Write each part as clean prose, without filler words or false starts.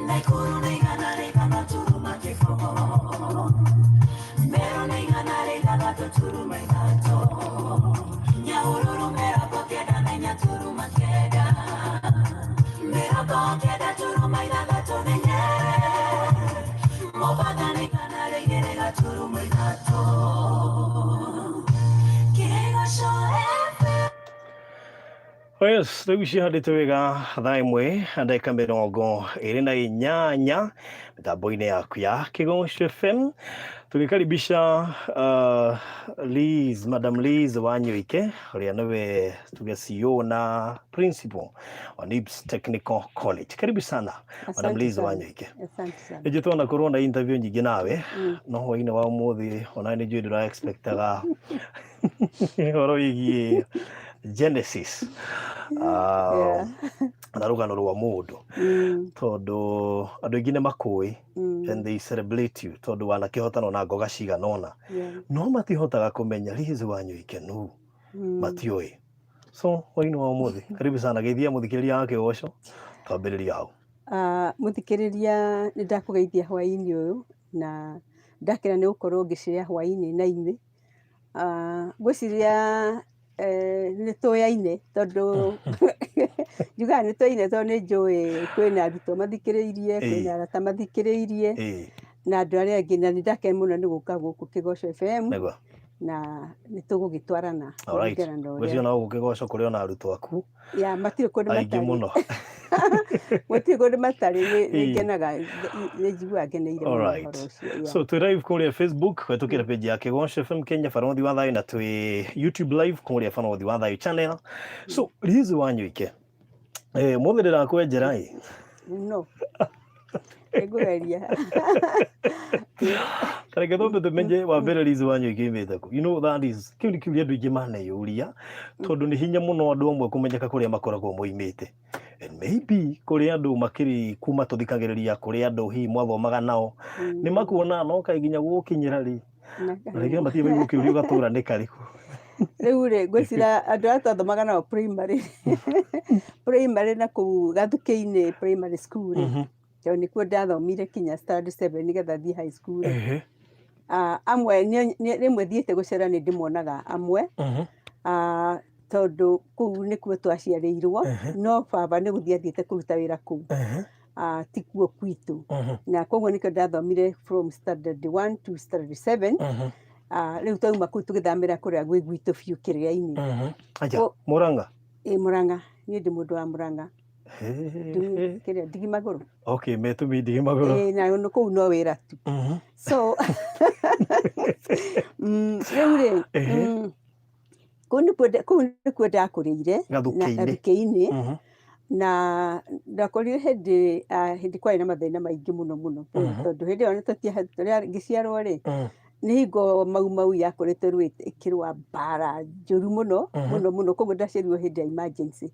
Naikuru nĩ 105 0. Meru nĩ 106.3. Nyahururu 94 9. 93.6 nĩ Nyeri. Mombatha nĩ 102.3. Kĩgoco FM. Oh yes, rĩu cihandĩte wega thaa 1 ndagĩka 28 mĩtambo-inĩ yaku ya Kĩgoco FM, tũgĩkaribisha Liz, Madam Liz Wanyoike, ũrĩa nĩwe tuge CEO na principal wa NIBS Technical College. Karibu sana, Madam Asante Liz sana. Wanyoike. Asante sana. Nĩnjũĩ twanakorwo na interview nyingĩ nawe, no hwainĩ wa ũmũthĩ ona nĩ njũĩ ndũra expectaga ũhoro wĩgiĩ Genesis na rũgano rwa mũndũ, tondũ andũ aingĩ nĩ makũĩ and they celebrate you tondũ wanakĩhotana na ngoga cigana ũna, no matihotaga kũmenya Liz Wanyoike nũ. Matiũĩ. So hwainĩ wa ũmũthĩ, karibu sana, geithia mũthikĩrĩria wa Kĩgoco, twambĩrĩria hau. Ah, mũthikĩrĩria, nĩ ndakũgeithia hwaĩ-inĩ ũyũ na ndakena nĩ gũkorwo ngĩcĩa hwaĩ-inĩ na inyuĩ. Ah, ngwĩciria nĩ tũyaine, tondũ njugaga nĩ tũyaine tondũ nĩ njũĩ kwĩna arutwo mathikĩrĩirie, kwĩna arata mathikĩrĩirie na andũ arĩa angĩ, na nĩ ndakena mũno nĩ gũka gũkũ Kĩgoco FM na nĩ tũgũgĩtwarana kũringana na ũrĩa Ngwĩciria no gũkũ Kĩgoco kũrĩ ona arutwo aku ya matirĩ kũndũ aingĩ matarĩ mũno. Gũtirĩ kũndũ matarĩ. Nĩ ngenaga, nĩ njiguaga ngeneire mũno ũhoro ũcio, yeah. So twĩ live kũrĩa Facebook kũhetũkĩra page ya Kĩgoco FM Kenya, Barothi wa Thayũ, na twĩ YouTube live kũrĩa Barothi wa Thayũ channel. So Liz Wanyoike, mũthĩ ndĩrakwenjera ĩ. No nĩngũgeria. Tareke twambe tũmenye wa mbere, Liz Wanyoike imĩte kũ? You know that is kĩu nĩ kĩũria andũ aingĩ maneyũria, tondũ nĩ hinya mũno andũ amwe kũmenyeka kũrĩa makoragwo moimĩte, and maybe kũrĩ andũ makĩrĩ kuma tũthikagĩrĩria, kũrĩ andũ hihi mwathomaga nao nĩ makuona no kaĩ nginya gũgũkinyĩra rĩ, na rĩngĩ matirĩ maigua kĩũria ũgatũra nĩ karĩkũ. Rĩu rĩ, ngwĩciria andũ arĩa twathomaga nao primary na kũu Gathukĩ-inĩ primary school rĩ, tondũ nĩkuo ndathomire kinya standard 7 nĩgetha thiĩ high school rĩ. Ah, amwe rĩmwe thiĩte gũcera nĩ ndĩmonaga amwe. Ah, tondũ kũu nĩkuo twaciarĩirwo, no baba nĩ gũthiĩ athiĩte kũruta wĩra kũu. Ah, tikuo kwitũ, na koguo nĩkĩo ndathomire from standard 1 to standard 7. Ah, rĩu twauma kũu tũgĩthamĩra kũrĩa gwĩ gwitũ biũ, Kĩrĩa-inĩ. Aja Mũrang'a? Ĩ, Mũrang'a. Niĩ ndĩ mũndũ wa Mũrang'a. Kĩrĩa, ndigi magũrũ. Okay, metũmi ndigi magũrũ. Ĩ, na kũu no wĩra tu. So rĩu rĩ, kũu nĩkuo ndakũrĩire na Gathukĩ-inĩ. Gathukĩ-inĩ. Na ndakorire hĩndĩ hĩndĩ kwarĩ na mathĩna maingĩ mũno mũno, tondũ hĩndĩ ĩyo rĩrĩa ngĩciarwo rĩ, nĩ hingo Mau Mau yakoretwo rĩu ĩkĩrũa mbara njũru mũno mũno mũno. Koguo ndaciarirwo hĩndĩ ya emergency,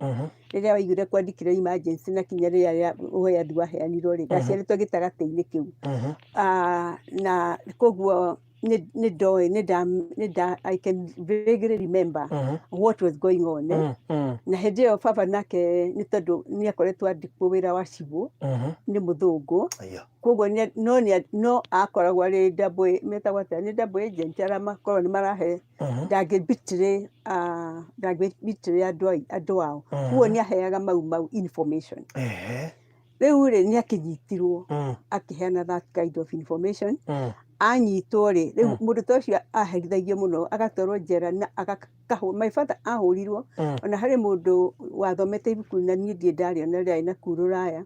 rĩrĩa waiguire kwandĩkirwo emergency, na kinya rĩrĩa rĩa ũheani waheanirwo rĩ, ndaciarĩtwo gĩtagatĩ-inĩ kĩu. Ah, na koguo nĩ ndoĩ nĩ nda I can vaguely remember what was going on, eh. Na hĩndĩ ĩyo baba nake, nĩ tondũ nĩ akoretwo andĩkwo wĩra wa cibũ nĩ mũthũngũ, koguo no no akoragwo arĩ double, metagwo atĩa, nĩ double agent, arĩa makoragwo nĩ marahe, ndangĩ betray andũ ao. Koguo nĩ aheaga Mau Mau information. Rĩu rĩ, nĩ akĩnyitirwo akĩheana that kind of information. Anyitwo rĩ, rĩu mũndũ ta ũcio aherithagio mũno, agatwarwo njera na agakahũ. My father ahũrirwo. Ona harĩ mũndũ wathomete ibuku na niĩ ndirĩ ndarĩona, rĩarĩ na kuu rũraya,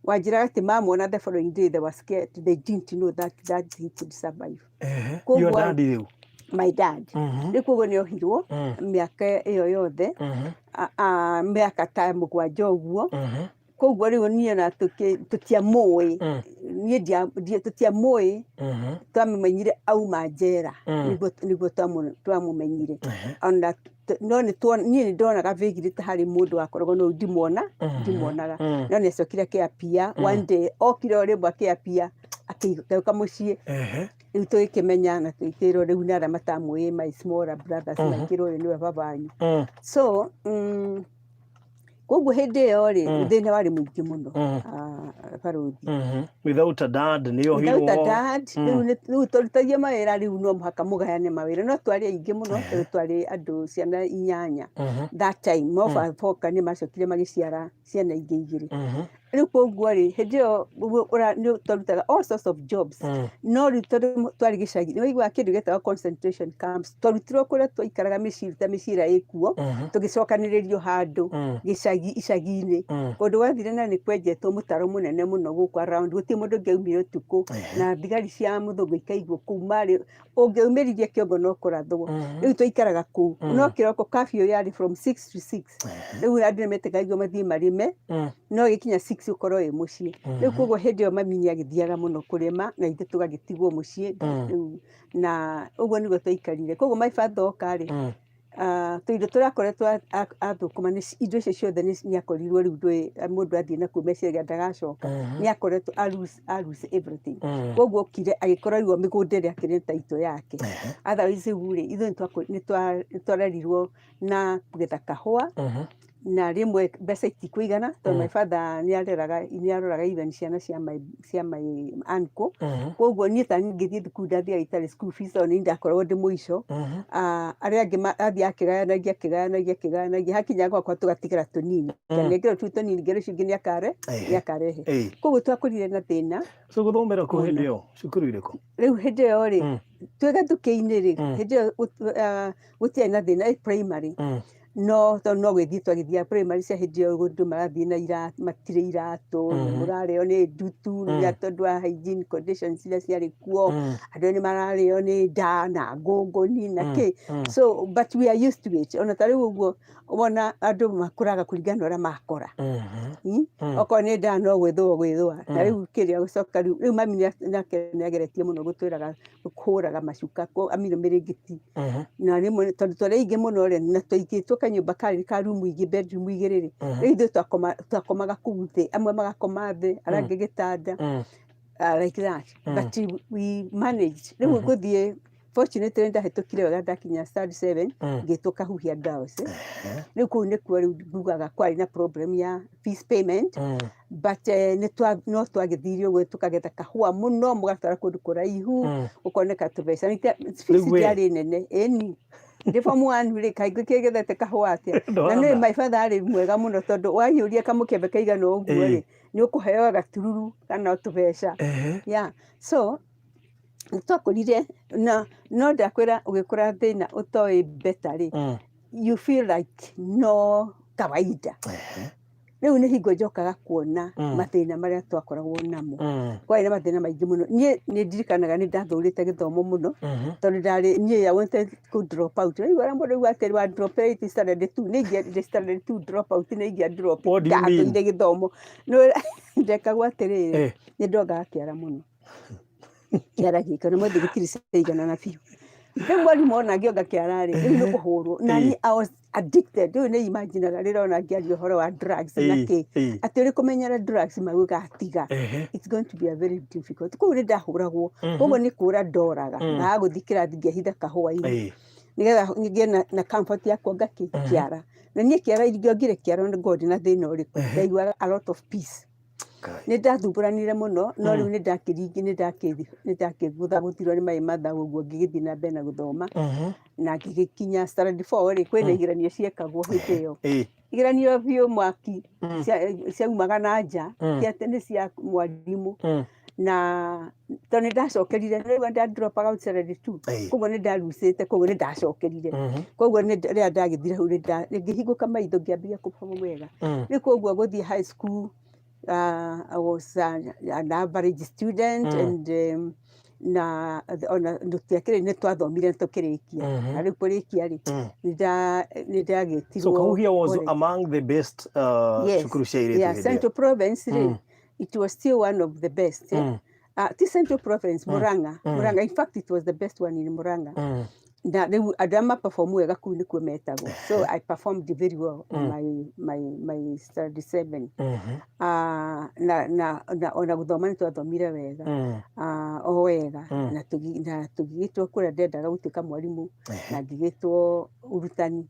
wanjĩraga atĩ mamwona the following day they were scared, they didn't know that he could survive. Your daddy rĩu? My dad. Rĩu koguo nĩ ohirwo mĩaka ĩyo yothe, mĩaka ta 7 ũguo. Koguo rĩu niĩ na tũtiamũĩ, niĩ tũtiamũĩ. Twamũmenyire auma njera, nĩguo twamũmenyire. Ona no nĩ niĩ nĩ ndonaga vaguely ta harĩ mũndũ wakoragwo, no ndimwona, ndimwonaga. No nĩ acokire akĩappear one day, okire o rĩmwe akĩappear, akĩũka mũciĩ. Rĩu tũgĩkĩmenya na tũgĩkĩrwo rĩu nĩ arĩa matamũĩ, my smaller brothers, makĩrwo ũyũ nĩwe baba wanyu. So koguo hĩndĩ ĩyo rĩ, thĩna warĩ mũingĩ mũno. Ah, barũthi. Without a dad nĩ Without a ohirwo. dad, rĩu rĩu tũrutagia mawĩra, rĩu no mũhaka mũgayane mawĩra, no twarĩ aingĩ mũno, tondũ twarĩ andũ ciana inyanya that time. No boka nĩ macokire magĩciara ciana ingĩ igĩrĩ. Rĩu koguo rĩ, hĩndĩ ĩyo nĩ twarutaga all sorts of jobs. No rĩu tondũ twarĩ gĩcagi, nĩ waiguaga kĩndũ gĩetagwo concentration camps. Twarutirwo kũrĩa twaikaraga mĩciĩ ta mĩciĩ ĩrĩa ĩkuo, tũgĩcokanĩrĩrio handũ gĩcagi, icagi-inĩ, kũndũ gwathire na nĩ kwenjetwo mũtaro mũnene mũno gũkũ around, gũtirĩ mũndũ ũngĩaumire ũtukũ, na thigari cia mũthũngũ ikaigwo kũu, marĩ ũngĩaumĩririe kĩongo no kũrathwo. Rĩu twaikaraga kũu, no kĩroko curfew yarĩ from 6 to 6. Rĩu andũ nĩ metĩkagio mathiĩ marĩme, no gĩkinya 6 ũkorwo wĩ mũciĩ. Rĩu koguo hĩndĩ ĩyo mami nĩ agĩthiaga mũno kũrĩma na ithuĩ tũgagĩtigwo mũciĩ. Rĩu na ũguo nĩguo twaikarire. Koguo my father oka rĩ, tũindo tũrĩa akoretwo athũkũma, indo icio ciothe nĩ akorirwo rĩu ndũĩ mũndũ athiĩ nakuo meciria ndagacoka, nĩ akoretwo a lose everything. Koguo okire agĩkora rĩu o mĩgũnda ĩrĩa akĩrĩ title yake. Otherwise rĩu rĩ, ithuĩ nĩ twarerirwo na kũgetha kahũa, na rĩmwe mbeca itikũigana tondũ my father nĩ areraga, nĩ aroraga even ciana cia my uncle. Koguo niĩ ta ngĩthiĩ thukuru ndathiaga itarĩ school fees, tondũ nĩ ndakoragwo ndĩ mũico. Arĩa angĩ athiĩ akĩgayanagia, akĩgayanagia, akĩgayanagia, hakinya gwakwa tũgatigara tũnini. Ngengerwo tũu tũnini, ngero icio ingĩ nĩ akare nĩ akarehe. Koguo twakũrire na thĩna. So gũthomera kũ hĩndĩ ĩyo, cukuru irĩkũ? Rĩu hĩndĩ ĩyo rĩ, twĩ gathukĩ-inĩ rĩ, hĩndĩ ĩyo gũtiarĩ na thĩna, primary. No tondũ no gwĩthiĩ twagĩthiaga primary cia hĩndĩ ĩyo, andũ marathiĩ na matirĩ iratũ, mũrarĩo nĩ ndutu nĩ tondũ wa hygiene conditions iria ciarĩ kuo. Andũ nĩ mararĩo nĩ nda na ngũngũni na kĩ. So but we are used to it. Ona ta rĩu ũguo wona andũ makũraga kũringana na ũrĩa makora. Okorwo nĩ nda no gwĩthũa gwĩthũa. Na rĩu kĩrĩa gũcoka rĩu mami nake nĩ ageretie mũno gũtwĩraga kũhũraga macuka amino mĩrĩngĩti. Na rĩmwe tondũ twarĩ aingĩ mũno rĩ, na twaigĩtwo kanyũmba karĩ ka rumu igĩ, bedroom igĩrĩ rĩ, rĩu ithuĩ twakomaga kũu thĩ, amwe magakoma thĩ, arĩa angĩ gĩtanda, like that. But we managed. Rĩu gũthiĩ, fortunately ndahĩtũkire wega, ndakinya standard 7, ngĩtwo Kahuhia Girls. Rĩu kũu nĩkuo rĩu ngugaga kwarĩ na problem ya fees payment, but no twagĩthire ũguo tũkagetha kahũa mũno, mũgatwara kũndũ kũraihu, ũkoneka tũbeca. Fees Rĩu we? Ndiarĩ nene, ĩni ndĩ form 1 rĩ, kaingĩ kĩgethete kahũa atĩa. Na Ndona. nĩ my father arĩ mwega mũno, tondũ wahiũria kamũkebe kaigana ũguo rĩ, nĩ ũkũheo gatururu kana o tũbeca. Yeah, so nĩ twakũrire na no ndakwĩra, ũgĩkũra thĩna ũtoĩ better rĩ, you feel like no kawaida. Rĩu nĩ hingo njokaga kuona mathĩna marĩa twakoragwo namo. Kwarĩ na mathĩna maingĩ mũno. Niĩ nĩ ndirikanaga nĩ ndathũrĩte gĩthomo mũno, tondũ ndarĩ niĩ I wanted to drop out. Rĩu arĩa mũndũ auga atĩ wa drop out standard 2, nĩ ingĩa standard 2 drop out, nĩ ingĩa drop. What do you mean? Ndathũire gĩthomo. Nĩ ndekagwo atĩrĩrĩ, nĩ ndongaga kĩara mũno, kĩara gĩka nĩ mwethe gĩtirĩ ciaigana biũ. Rĩu mwarimũ ona ngĩonga kĩara rĩ, rĩu nĩ kũhũrwo. Na niĩ I was addicted. Rĩu nĩ imaginaga rĩrĩa ona ngĩaria ũhoro wa drugs na kĩ, atĩ ũrĩ kũmenyera drugs magũgatiga, it's going to be a very difficult. Koguo nĩ ndahũragwo, koguo nĩ kũra ndoraga, ngaga gũthiĩ kĩrathi, ngehitha kahũa-inĩ nĩgetha ngĩe na comfort ya kuonga kĩ kĩara. Na niĩ kĩara ingĩongire kĩara nĩ ngorwo ndĩna thĩna ũrĩkũ, ndaiguaga a lot of peace. Ngai. Nĩ ndathumbũranire mũno, no rĩu nĩ ndakĩgũthagũthirwo nĩ maĩ matha ũguo, ngĩgĩthiĩ na mbere na gũthoma na ngĩgĩkinya standard 4 rĩ, kwĩna igeranio ciekagwo hĩndĩ ĩyo, igeranio biũ mwaki, ciaumaga na nja, ti atĩ nĩ cia mwarimũ. Na tondũ nĩ ndacokerire, nĩ nda drop out standard 2, koguo nĩ ndarucĩte, koguo nĩ ndacokerire. Koguo nĩ rĩrĩa ndagĩthire hau nĩ ngĩhingũka maitho, ngĩambĩrĩria kũperform wega. Rĩu koguo gũthiĩ high school, I was an average student and na ona tũtiakĩrĩ, nĩ twathomire tũkĩrĩkia. Na rĩu kũrĩkia rĩ, nĩ ndagĩtirwo. So Kahuhia was college. Among the best Yes. cukuru cia airĩtu Yeah, hĩndĩ ĩyo. Central Province rĩ, it was still one of the best, eh? Ti Central Province, Murang'a. Murang'a, in fact it was the best one in Murang'a. Na rĩu andũ arĩa maperform wega kũu nĩkuo metagwo. So I performed very well in my standard 7. Na ona gũthoma nĩ twathomire wega. O wega. Na tũgĩgĩtwo kũrĩa ndendaga gũtuĩka mwarimũ, na ngĩgĩtwo ũrutani.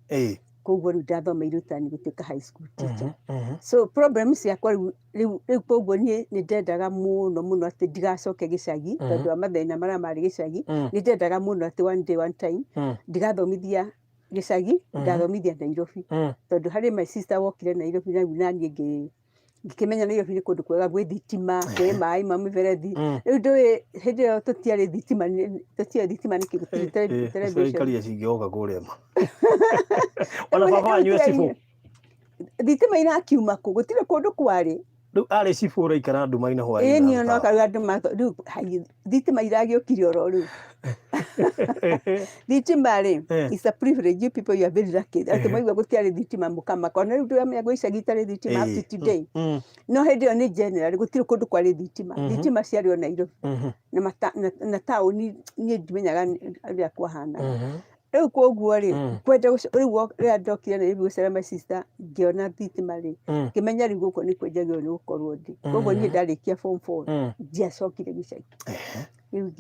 Koguo rĩu ndathomeire ũrutani gũtuĩka high school teacher. So problem ciakwa rĩu rĩu rĩu koguo niĩ nĩ ndendaga mũno mũno atĩ ndigacoke gĩcagi tondũ wa mathĩna marĩa marĩ gĩcagi. Nĩ ndendaga mũno atĩ one day, one time ndigathomithia gĩcagi, ngathomithia Nairobi, tondũ harĩ my sister wokire Nairobi na rĩu naniĩ ngĩkĩmenya Nairobi nĩ kũndũ kwega, gwĩ thitima, kwĩ maĩ ma mĩberethi. Rĩu ndũĩ hĩndĩ ĩyo tũtiarĩ thitima, tũtiarĩ thitima nĩkĩ, gũtirĩ television. Ikaria cingĩoka kũrĩa ma. Ona baba wanyu e cibũ. Thitima irakiuma kũ? Gũtirĩ kũndũ kwarĩ. Rĩu arĩ cibũ ũraikara nduma-inĩ hwaĩ-inĩ. Ĩĩ niĩ onoka rĩu andũ rĩu thitima iragĩũkire oro rĩu. Thitima rĩ, is a privilege, you people, you are very lucky. Atĩ mwaigua gũtiarĩ thitima mũkamaka. Ona rĩu ndũramenya gwĩ icagi itarĩ thitima up to today. No hĩndĩ ĩyo nĩ general, gũtirĩ kũndũ kwarĩ thitima. Thitima ciarĩ o Nairobi. Na taũni niĩ ndimenyaga ũrĩa kwahanaga. Rĩu koguo rĩ, kwenda rĩu rĩrĩa ndokire Nairobi gũcera my sister, ngĩona thitima rĩ, ngĩmenya rĩu gũkũ nĩkuo njagĩrĩirwo nĩ gũkorwo ndĩ. Koguo niĩ ndarĩkia form four, ndiacokire gĩcagi. Rĩu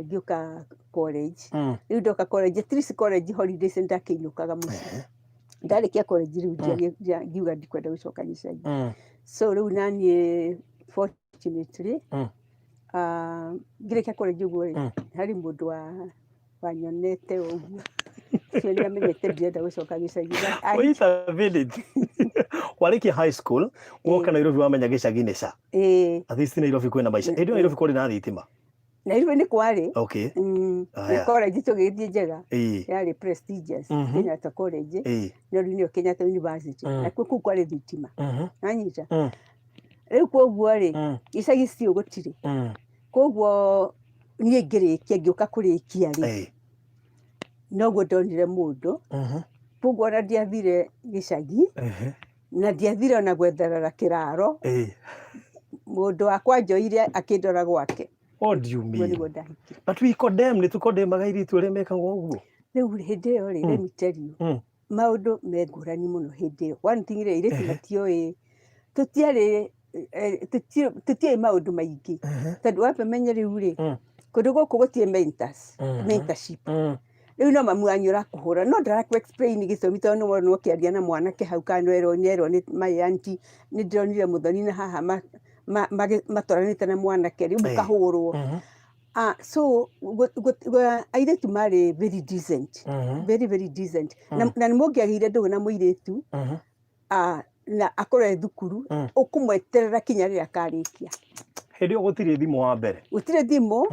ngĩũka college. Rĩu ndoka college, at least college holidays nĩ ndakĩinũkaga mũciĩ. Ndarĩkia college rĩu ngiuga ndikwenda gũcoka gĩcagi. So rĩu naniĩ fortunately, ngĩrĩkia college ũguo rĩ, harĩ mũndũ wa wanyonete ũguo, ũcio nĩ amenyete ndirenda gũcoka gĩcagi. Wait a minute. Warĩkia high school, woka Nairobi, wamenya gĩcagi nĩ ca. At least Nairobi kwĩna maica. Hĩndĩ ĩyo Nairobi kwarĩ na thitima? Nairobi nĩ kwarĩ. Na college tũgĩthiĩ njega, yarĩ prestigious, Kenyatta College, no rĩu nĩyo Kenyatta University. Nakuo kũu kwarĩ thitima. Nanyita. Rĩu koguo rĩ, gĩcagi still gũtirĩ. Koguo niĩ ngĩrĩkia, ngĩũka kũrĩkia rĩ, noguo ndonire mũndũ. Koguo ona ndiathire gĩcagi, na ndiathire ona gwetherera kĩraro. Mũndũ wakwa njoire akĩndora gwake. What do you Ũguo mean? nĩguo ndahikire. But we condemn, nĩ tũkondemaga airĩtu arĩa mekaga ũguo. Rĩu hĩndĩ ĩyo rĩ, let me tell you, maũndũ me ngũrani mũno hĩndĩ ĩyo. One thing rĩ, airĩtu matioĩ, tũtiarĩ tũtiũĩ maũndũ maingĩ. Tondũ wambe ũmenye rĩu rĩ, kũndũ gũkũ gũtirĩ mentors, mentorship. Rĩu no mamu wanyu ũrakũhũra, no ndarakũ explain gĩtũmi tondũ nĩ wonwo ũkĩaria na mwanake hau, kana nĩwerwo nĩerwo nĩ my auntie, nĩ ndĩronire mũthoni na haha matwaranĩte na mwanake, rĩu mũkahũrwo. So airĩtu marĩ very decent, very very decent. Na nĩ mũngĩagĩire ndũgũ na mũirĩtu, na akorwo e thukuru, ũkũmweterera kinya rĩrĩa akarĩkia. Hĩndĩ ĩyo gũtirĩ thimũ wa mbere. Gũtirĩ thimũ,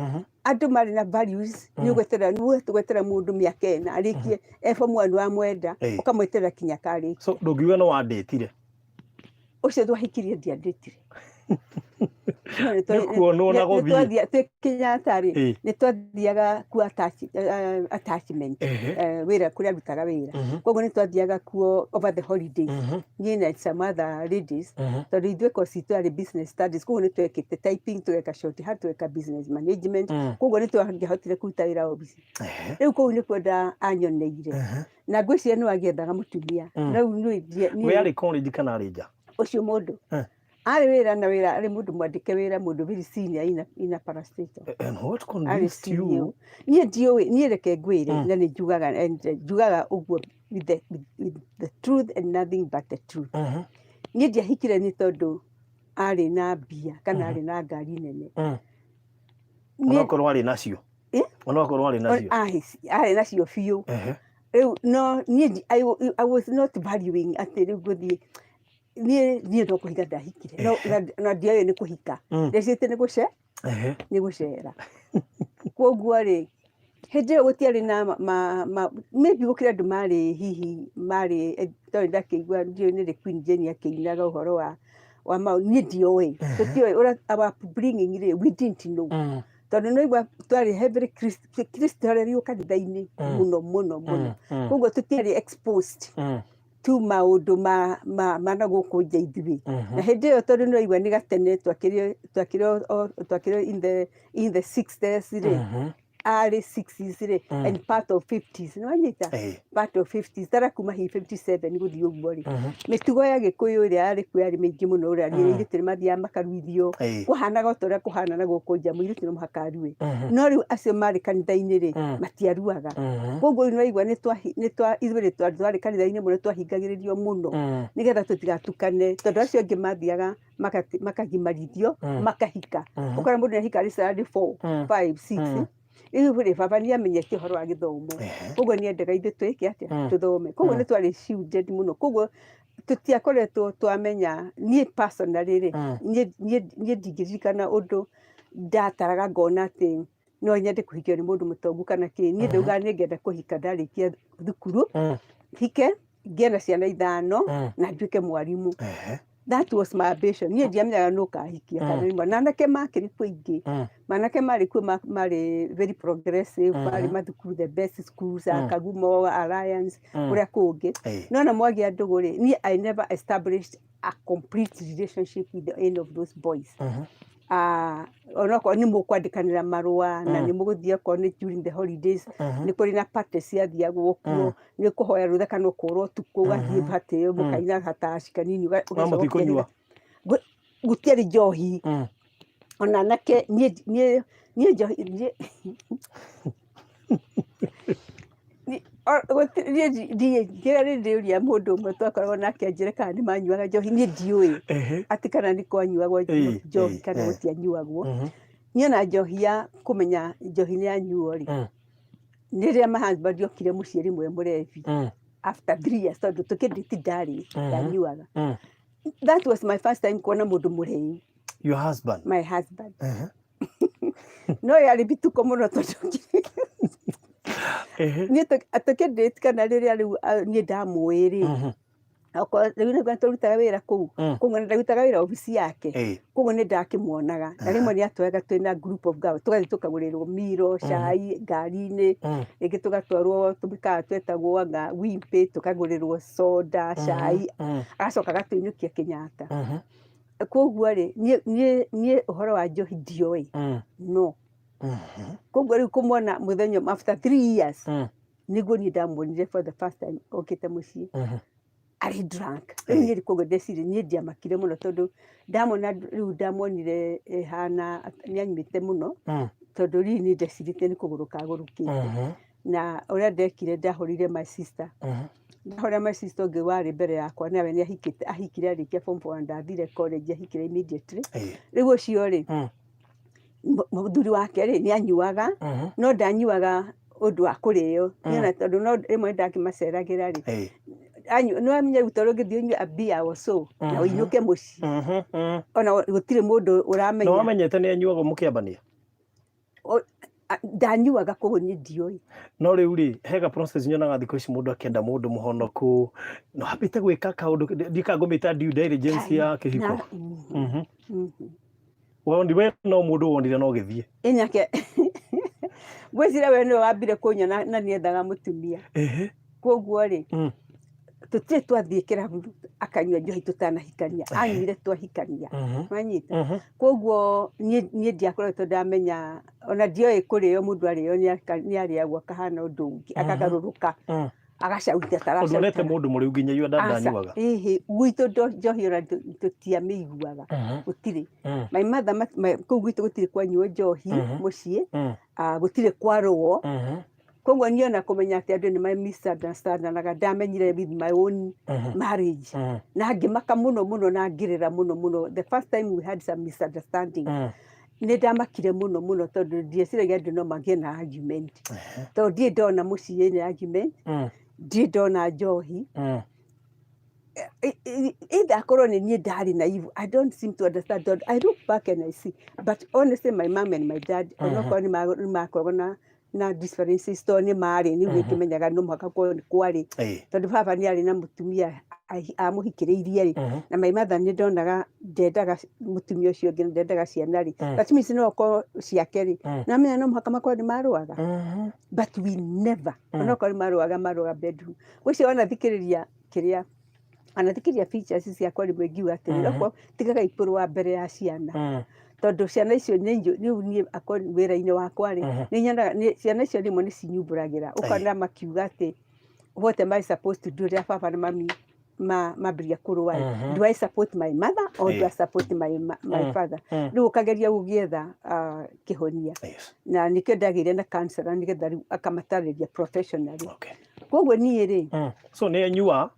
andũ marĩ na values, nĩ ũgweterera, nĩ ũgweterera mũndũ mĩaka 4 arĩkie e form one wamwenda, ũkamweterera kinya akarĩkia. So ndũngiuga no wandĩtire? Ũcio twahikirie ndiandĩtire. Nĩ kuonwo na gũthiĩ. Twĩ Kenyatta rĩ, nĩ twathiaga kuo attachment, wĩra kũrĩa arutaga wĩra. Koguo nĩ twathiaga kuo over the holidays. Niĩ na some other ladies, tondũ ithuĩ course itũ yarĩ business studies, koguo nĩ twekĩte typing, tũgeka shorthand, tũgeka business management, koguo nĩ twangĩahotire kũruta wĩra obici. Rĩu kũu nĩkuo anyoneire. Na ngwĩciria nĩ wagĩethaga mũtumia. Rĩu niĩ We arĩ college kana arĩ nja? Ũcio mũndũ arĩ wĩra na wĩra, arĩ mũndũ mwandĩke wĩra, mũndũ very senior in a parastatal. And what Arĩ convinced you? CEO. Niĩ ndiũĩ, niĩ reke ngwĩre, na nĩ njugaga, and njugaga ũguo with the truth and nothing but the truth. Niĩ ndiahikire nĩ tondũ arĩ na mbia kana arĩ na ngari nene. Onokorwo arĩ nacio. Eh? Onokorwo arĩ nacio. Arĩ nacio biũ. Rĩu no niĩ I was not valuing atĩ rĩu ngũthiĩ, niĩ no kũhika ndahikire. No na ndioĩ nĩ kũhika. Ndecirĩtie nĩ gũcera. Koguo rĩ, hĩndĩ ĩyo gũtiarĩ na maybe gũkĩrĩ andũ marĩ hihi marĩ, tondũ ndakĩigua ndiũĩ nĩ rĩ Queen Jane akĩinaga ũhoro wa maũ, niĩ ndioĩ. Tũtiũĩ ũrĩa our upbringing rĩ, we didn't know. Tondũ nĩ waigua twarĩ heavily Kristo kanitha-inĩ mũno mũno mũno. Koguo tũtiarĩ exposed to maũndũ ma na gũkũ nja ithuĩ. Na hĩndĩ ĩyo tondũ nĩ waigua nĩ gatene, twakĩrĩ in the 60s rĩ, Early 60s rĩ and part of 50s, nĩ wanyita? Part of 50s, tara kuma hihi 57 gũthiĩ ũguo rĩ, mĩtugo ya Gĩkũyũ ĩrĩa yarĩ kuo yarĩ mĩingĩ mũno, ũrĩa airĩtu nĩ mathiaga makaruithio. Kũhanaga o ta ũrĩa kũhana na gũkũ nja, mũirĩtu no mũhaka arue. No rĩu acio marĩ kanitha-inĩ rĩ, matiaruaga. Koguo rĩu nĩwaigua ithuĩ nĩ twarĩ kanitha-inĩ mũno, twahingagĩrĩrio mũno nĩgetha tũtigatukane, tondũ acio angĩ mathiaga makagimarithio, makahika. Ũkona mũndũ nĩahika arĩ standard 4, 5, 6. Rĩu rĩ, baba nĩ amenyete ũhoro wa gĩthomo, koguo nĩ endaga ithuĩ twĩke atĩa? Tũthome. Koguo nĩ twarĩ shielded mũno, koguo tũtiakoretwo twamenya. Niĩ personally rĩ, niĩ ndingĩririkana ũndũ ndataraga ngona atĩ no nyende kũhikio nĩ mũndũ mũtongu kana kĩ. Niĩ ndaugaga nĩ ngenda kũhika ndarĩkia thukuru, hike, ngĩe na ciana ithano na nduĩke mwarimũ. That was my ambition. Niĩ ndiamenyaga nũ kahikia kana nĩ na anake makĩrĩ kuo aingĩ. Manake marĩ kuo marĩ very progressive, marĩ mathukuru, the best schools, Kagumo, Alliance, kũrĩa kũngĩ. No na mwagĩa ndũgũ rĩ, niĩ I never established a complete relationship with any of those boys. Ah, onokorwo nĩ mũkwandĩkanĩra marũa na nĩ mũgũthiĩ okorwo nĩ during the holidays, nĩ kũrĩ na party ciathiagwo kuo, nĩ kũhoya rũtha kana ũkũra ũtukũ ũgathiĩ party ĩyo, mũkaina gataci kanini No mũtikũnyua? Ũgacokerera. Gũtiarĩ njohi. Ona anake, niĩ njohi niĩ kĩrĩa nĩ ndĩũria mũndũ ũmwe twakoragwo nake anjĩre kana nĩ manyuaga njohi, niĩ ndiũĩ atĩ kana nĩ kwanyuagwo njohi kana gũtianyuagwo. Niĩ ona njohi ya kũmenya njohi nĩ yanyuo rĩ, nĩ rĩrĩa my husband okire mũciĩ rĩmwe mũrebi after 3 years, tondũ tũkĩndĩti ndarĩ ndanyuaga. That was my first time kuona mũndũ mũrĩu. Your husband? My husband. No yarĩ bituko mũno, tondũ niĩ tũkĩndĩti kana rĩrĩa rĩu niĩ ndamũĩ rĩ, okorwo rĩu nĩguo tũrutaga wĩra kũu, koguo nĩ ndarutaga wĩra obici yake, koguo nĩ ndakĩmuonaga, na rĩmwe nĩ atwaraga twĩna group of girls, tũgathiĩ tũkagũrĩrwo miro, cai ngari-inĩ, rĩngĩ tũgatwarwo tũmĩkawa twetagwo anga Wimpy, tũkagũrĩrwo soda, cai, agacoka agatũinũkia Kenyatta. Koguo rĩ, niĩ ũhoro wa njohi ndioĩ. No koguo rĩu kũmwona mũthenya ũmwe after 3 years, nĩguo niĩ ndamuonire for the first time okĩte mũciĩ arĩ drunk. Rĩu niĩ koguo ndeciria niĩ ndiamakire mũno, tondũ ndamona rĩu ndamuonire ĩhana nĩ anyuĩte mũno, tondũ rĩu niĩ ndecirĩtie nĩ kũgũrũka agũrũkĩte. Na ũrĩa ndekire, ndahũrire my sister, ndahũrĩra my sister ũngĩ warĩ mbere yakwa, nawe nĩ ahikĩte, ahikire arĩkia form four, ndathire college, ahikire immediately. Rĩu ũcio rĩ, mũthuri wake rĩ, nĩ anyuaga, no ndanyuaga ũndũ wa kũrĩo. Niĩ tondũ no rĩmwe ndakĩmaceragĩra rĩ, nĩ wamenya rĩu tondũ ũngĩthiĩ ũnyue a beer or so na ũinũke mũciĩ, ona gũtirĩ mũndũ Na ũramenya. Wamenyete nĩ anyuaga mũkĩambania? Ndanyuaga, koguo niĩ ndiũĩ. No rĩu rĩ, hega process nyonaga thikũ ici mũndũ akĩenda mũndũ mũhonoku no ambĩte gwĩka kaũndũ ndika ngũmĩta due diligence ya kĩhiko. Wondi we no mũndũ wonire no gĩthiĩ. Ĩnyake ngwĩciria we nĩwe wambire kũnyona na niethaga mũtumia. Koguo rĩ, tũtirĩ twathiĩ kĩrabu akanyua njohi tũtanahikania, anyuire twahikania. Wanyita? Koguo niĩ ndiakoretwo ndamenya, ona ndioĩ kũrĩo, mũndũ arĩo nĩ arĩagwo akahana ũndũ ũngĩ, akagarũrũka, agacauta. Tondũ onete mũndũ mũrĩu nginya iria ndanyuaga. Ĩhĩ, gwitũ njohi ona tũtiamĩiguaga, gũtirĩ. My mother kũu gwitũ gũtirĩ kwanyuo njohi mũciĩ, gũtirĩ kwarũo. Koguo niĩ ona kũmenya atĩ andũ nĩ misunderstandanaga ndamenyire with my own marriage, na ngĩmaka mũno mũno na ngĩrĩra mũno mũno. The first time we had some misunderstanding, nĩ ndamakire mũno mũno, tondũ ndieciragia andũ no magĩe na argument, tondũ ndirĩ ndona mũciĩ nĩ argument, ndirĩ ndona njohi. Either akorwo nĩ niĩ ndarĩ naive, I don't seem to understand, tondũ I look back and I see. But honestly, my mom and my dad, onokorwo nĩ makoragwo na differences, tondũ nĩ marĩ nĩ ngĩmenyaga no mũhaka korwo nĩ kwarĩ, tondũ baba nĩ arĩ na mũtumia amũhikĩrĩirie rĩ, na my mother nĩ ndonaga ndendaga mũtumia ũcio ũngĩ na ndendaga ciana rĩ, that means no okorwo ciake rĩ, na menya no mũhaka makorwo nĩ marũaga. But we never, onokorwo nĩ marũaga, marũaga bedroom. Ũcio wanathikĩrĩria kĩrĩa Ona thikĩrĩria features ciakwa rĩmwe ngiuga atĩrĩrĩ, okorwo tigagai kũrũa mbere ya ciana, tondũ ciana icio nĩ rĩu niĩ akorwo wĩra-inĩ wakwa rĩ, nĩ nyonaga ciana icio rĩmwe nĩ cinyumbũragĩra, ũkona makiuga atĩ what am I supposed to do rĩrĩa baba na mami mambĩrĩria kũrũa ĩ, do I support my mother or do I support my father? Rĩu ũkageria gũgĩetha kĩhonia. Na nĩkĩo ndagĩire na counselor nĩgetha rĩu akamatarĩria professionally. Koguo niĩ rĩ, So nĩ anyua?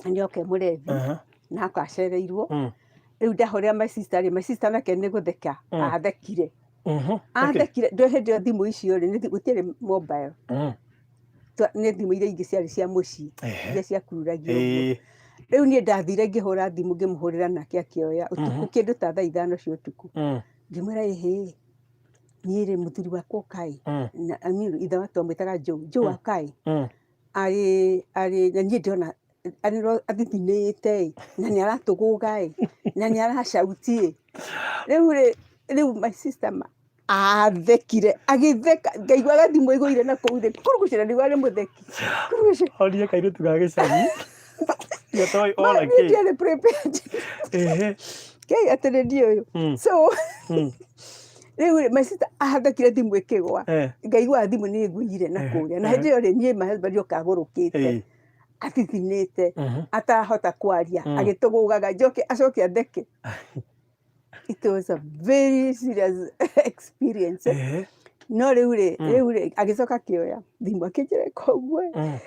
Nĩ oke mũrebi na akacereirwo. Rĩu ndahũrĩra my sister rĩ, my sister nake nĩ gũtheka athekire. Athekire ndũ hĩndĩ ĩyo thimũ icio rĩ, gũtiarĩ mobile. Nĩ thimũ iria ingĩ ciarĩ cia mũciĩ, iria ciakururagio ũguo. Rĩu niĩ ndathire ngĩhũra thimũ, ngĩmũhũrĩra nake akĩoya ũtukũ kĩndũ ta thaa 5 cia ũtukũ. Ngĩmwĩra, ĩhĩ, niĩ rĩ, mũthuri wakwa ũkaĩ, na I mean, ithe wa twamwĩtaga Joe, Joe akaĩ arĩ na niĩ ndĩrona athithinĩte ĩ, na nĩ aratũgũga ĩ, na nĩ aracauti ĩ. Rĩu rĩ, rĩu my sister ma athekire, agĩtheka, ngaigua gathimũ ĩgũire na kũu thĩ kurugucĩra, nĩguo arĩ mũtheki. Kurugucĩra. Horie kairĩtu ga gĩcagi gatoĩ ona Niĩ kĩ. ndiarĩ prepared. Kei atĩrĩ ndiũyũ. So rĩu rĩ, my sister athekire thimũ ĩkĩgwa. Ngaigua thimũ nĩ ĩgũire na kũrĩa. Na hĩndĩ ĩyo rĩ, niĩ my husband oka agũrũkĩte, athithinĩte, atarahota kwaria, agĩtũgũgaga, njoke acoke atheke. It was a very serious experience. No rĩu rĩ, rĩu rĩ, agĩcoka akĩoya thimũ akĩnjĩra ĩka ũguo ĩ.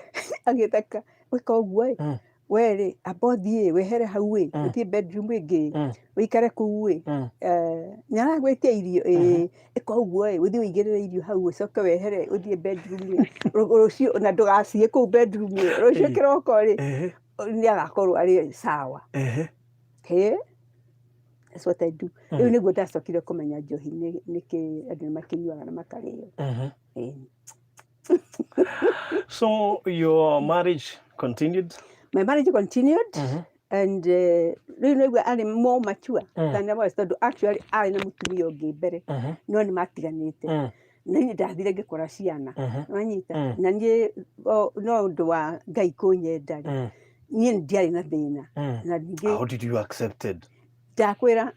Agĩtheka, ĩka ũguo ĩ. We rĩ, amba ũthiĩ wehere hau ĩ, ũthiĩ bedroom ĩngĩ, ũikare kũu ĩ. Nĩ aragwĩtia irio ĩ, ĩka ũguo ĩ, ũthiĩ ũigĩrĩre irio hau, ũcoke wehere ũthiĩ bedroom ĩ. Rũciũ na ndũgaciye kũu bedroom ĩ, rũciũ kĩroko rĩ, nĩ agakorwo arĩ sawa. Hĩ, that's what I do. Rĩu nĩguo ndacokire kũmenya njohi nĩ kĩ, andũ nĩ makĩnyuaga na makarĩo. Ĩĩ. So your marriage continued? My marriage continued. And rĩu nĩguo arĩ more mature than I was, tondũ actually arĩ na mũtumia ũngĩ mbere, no nĩ matiganĩte. Na niĩ ndathire ngĩkora ciana. Wanyita? Na niĩ no ũndũ wa Ngai kũnyenda rĩ, niĩ ndiarĩ na thĩna. Na ningĩ How did you accept it? Ndakwĩra,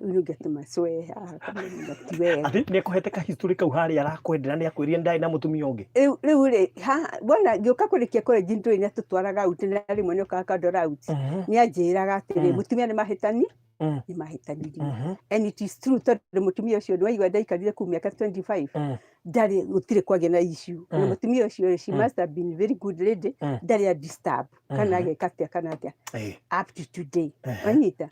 rĩu nĩ ngatũma swear haha kana ti wega. Atĩ nĩ akũhete ka history kau harĩa arakwendera, nĩ akwĩrire ndarĩ na mũtumia ũngĩ? Rĩu rĩ, haha wona ngĩũka kũrĩkia college ndũĩ nĩ atũtwaraga out, na rĩmwe nĩ okaga akandwara out. Nĩ anjĩraga atĩrĩ, mũtumia nĩ mahĩtani, nĩ mahĩtanirie. And it is true, tondũ mũtumia ũcio nĩwaigua ndaikarire kũu mĩaka 25, ndarĩ, gũtirĩ kwagĩa na issue. Na mũtumia ũcio rĩ, she must have been very good lady, ndarĩ a disturb kana ageka atĩa kana atĩa up to today. Wanyita?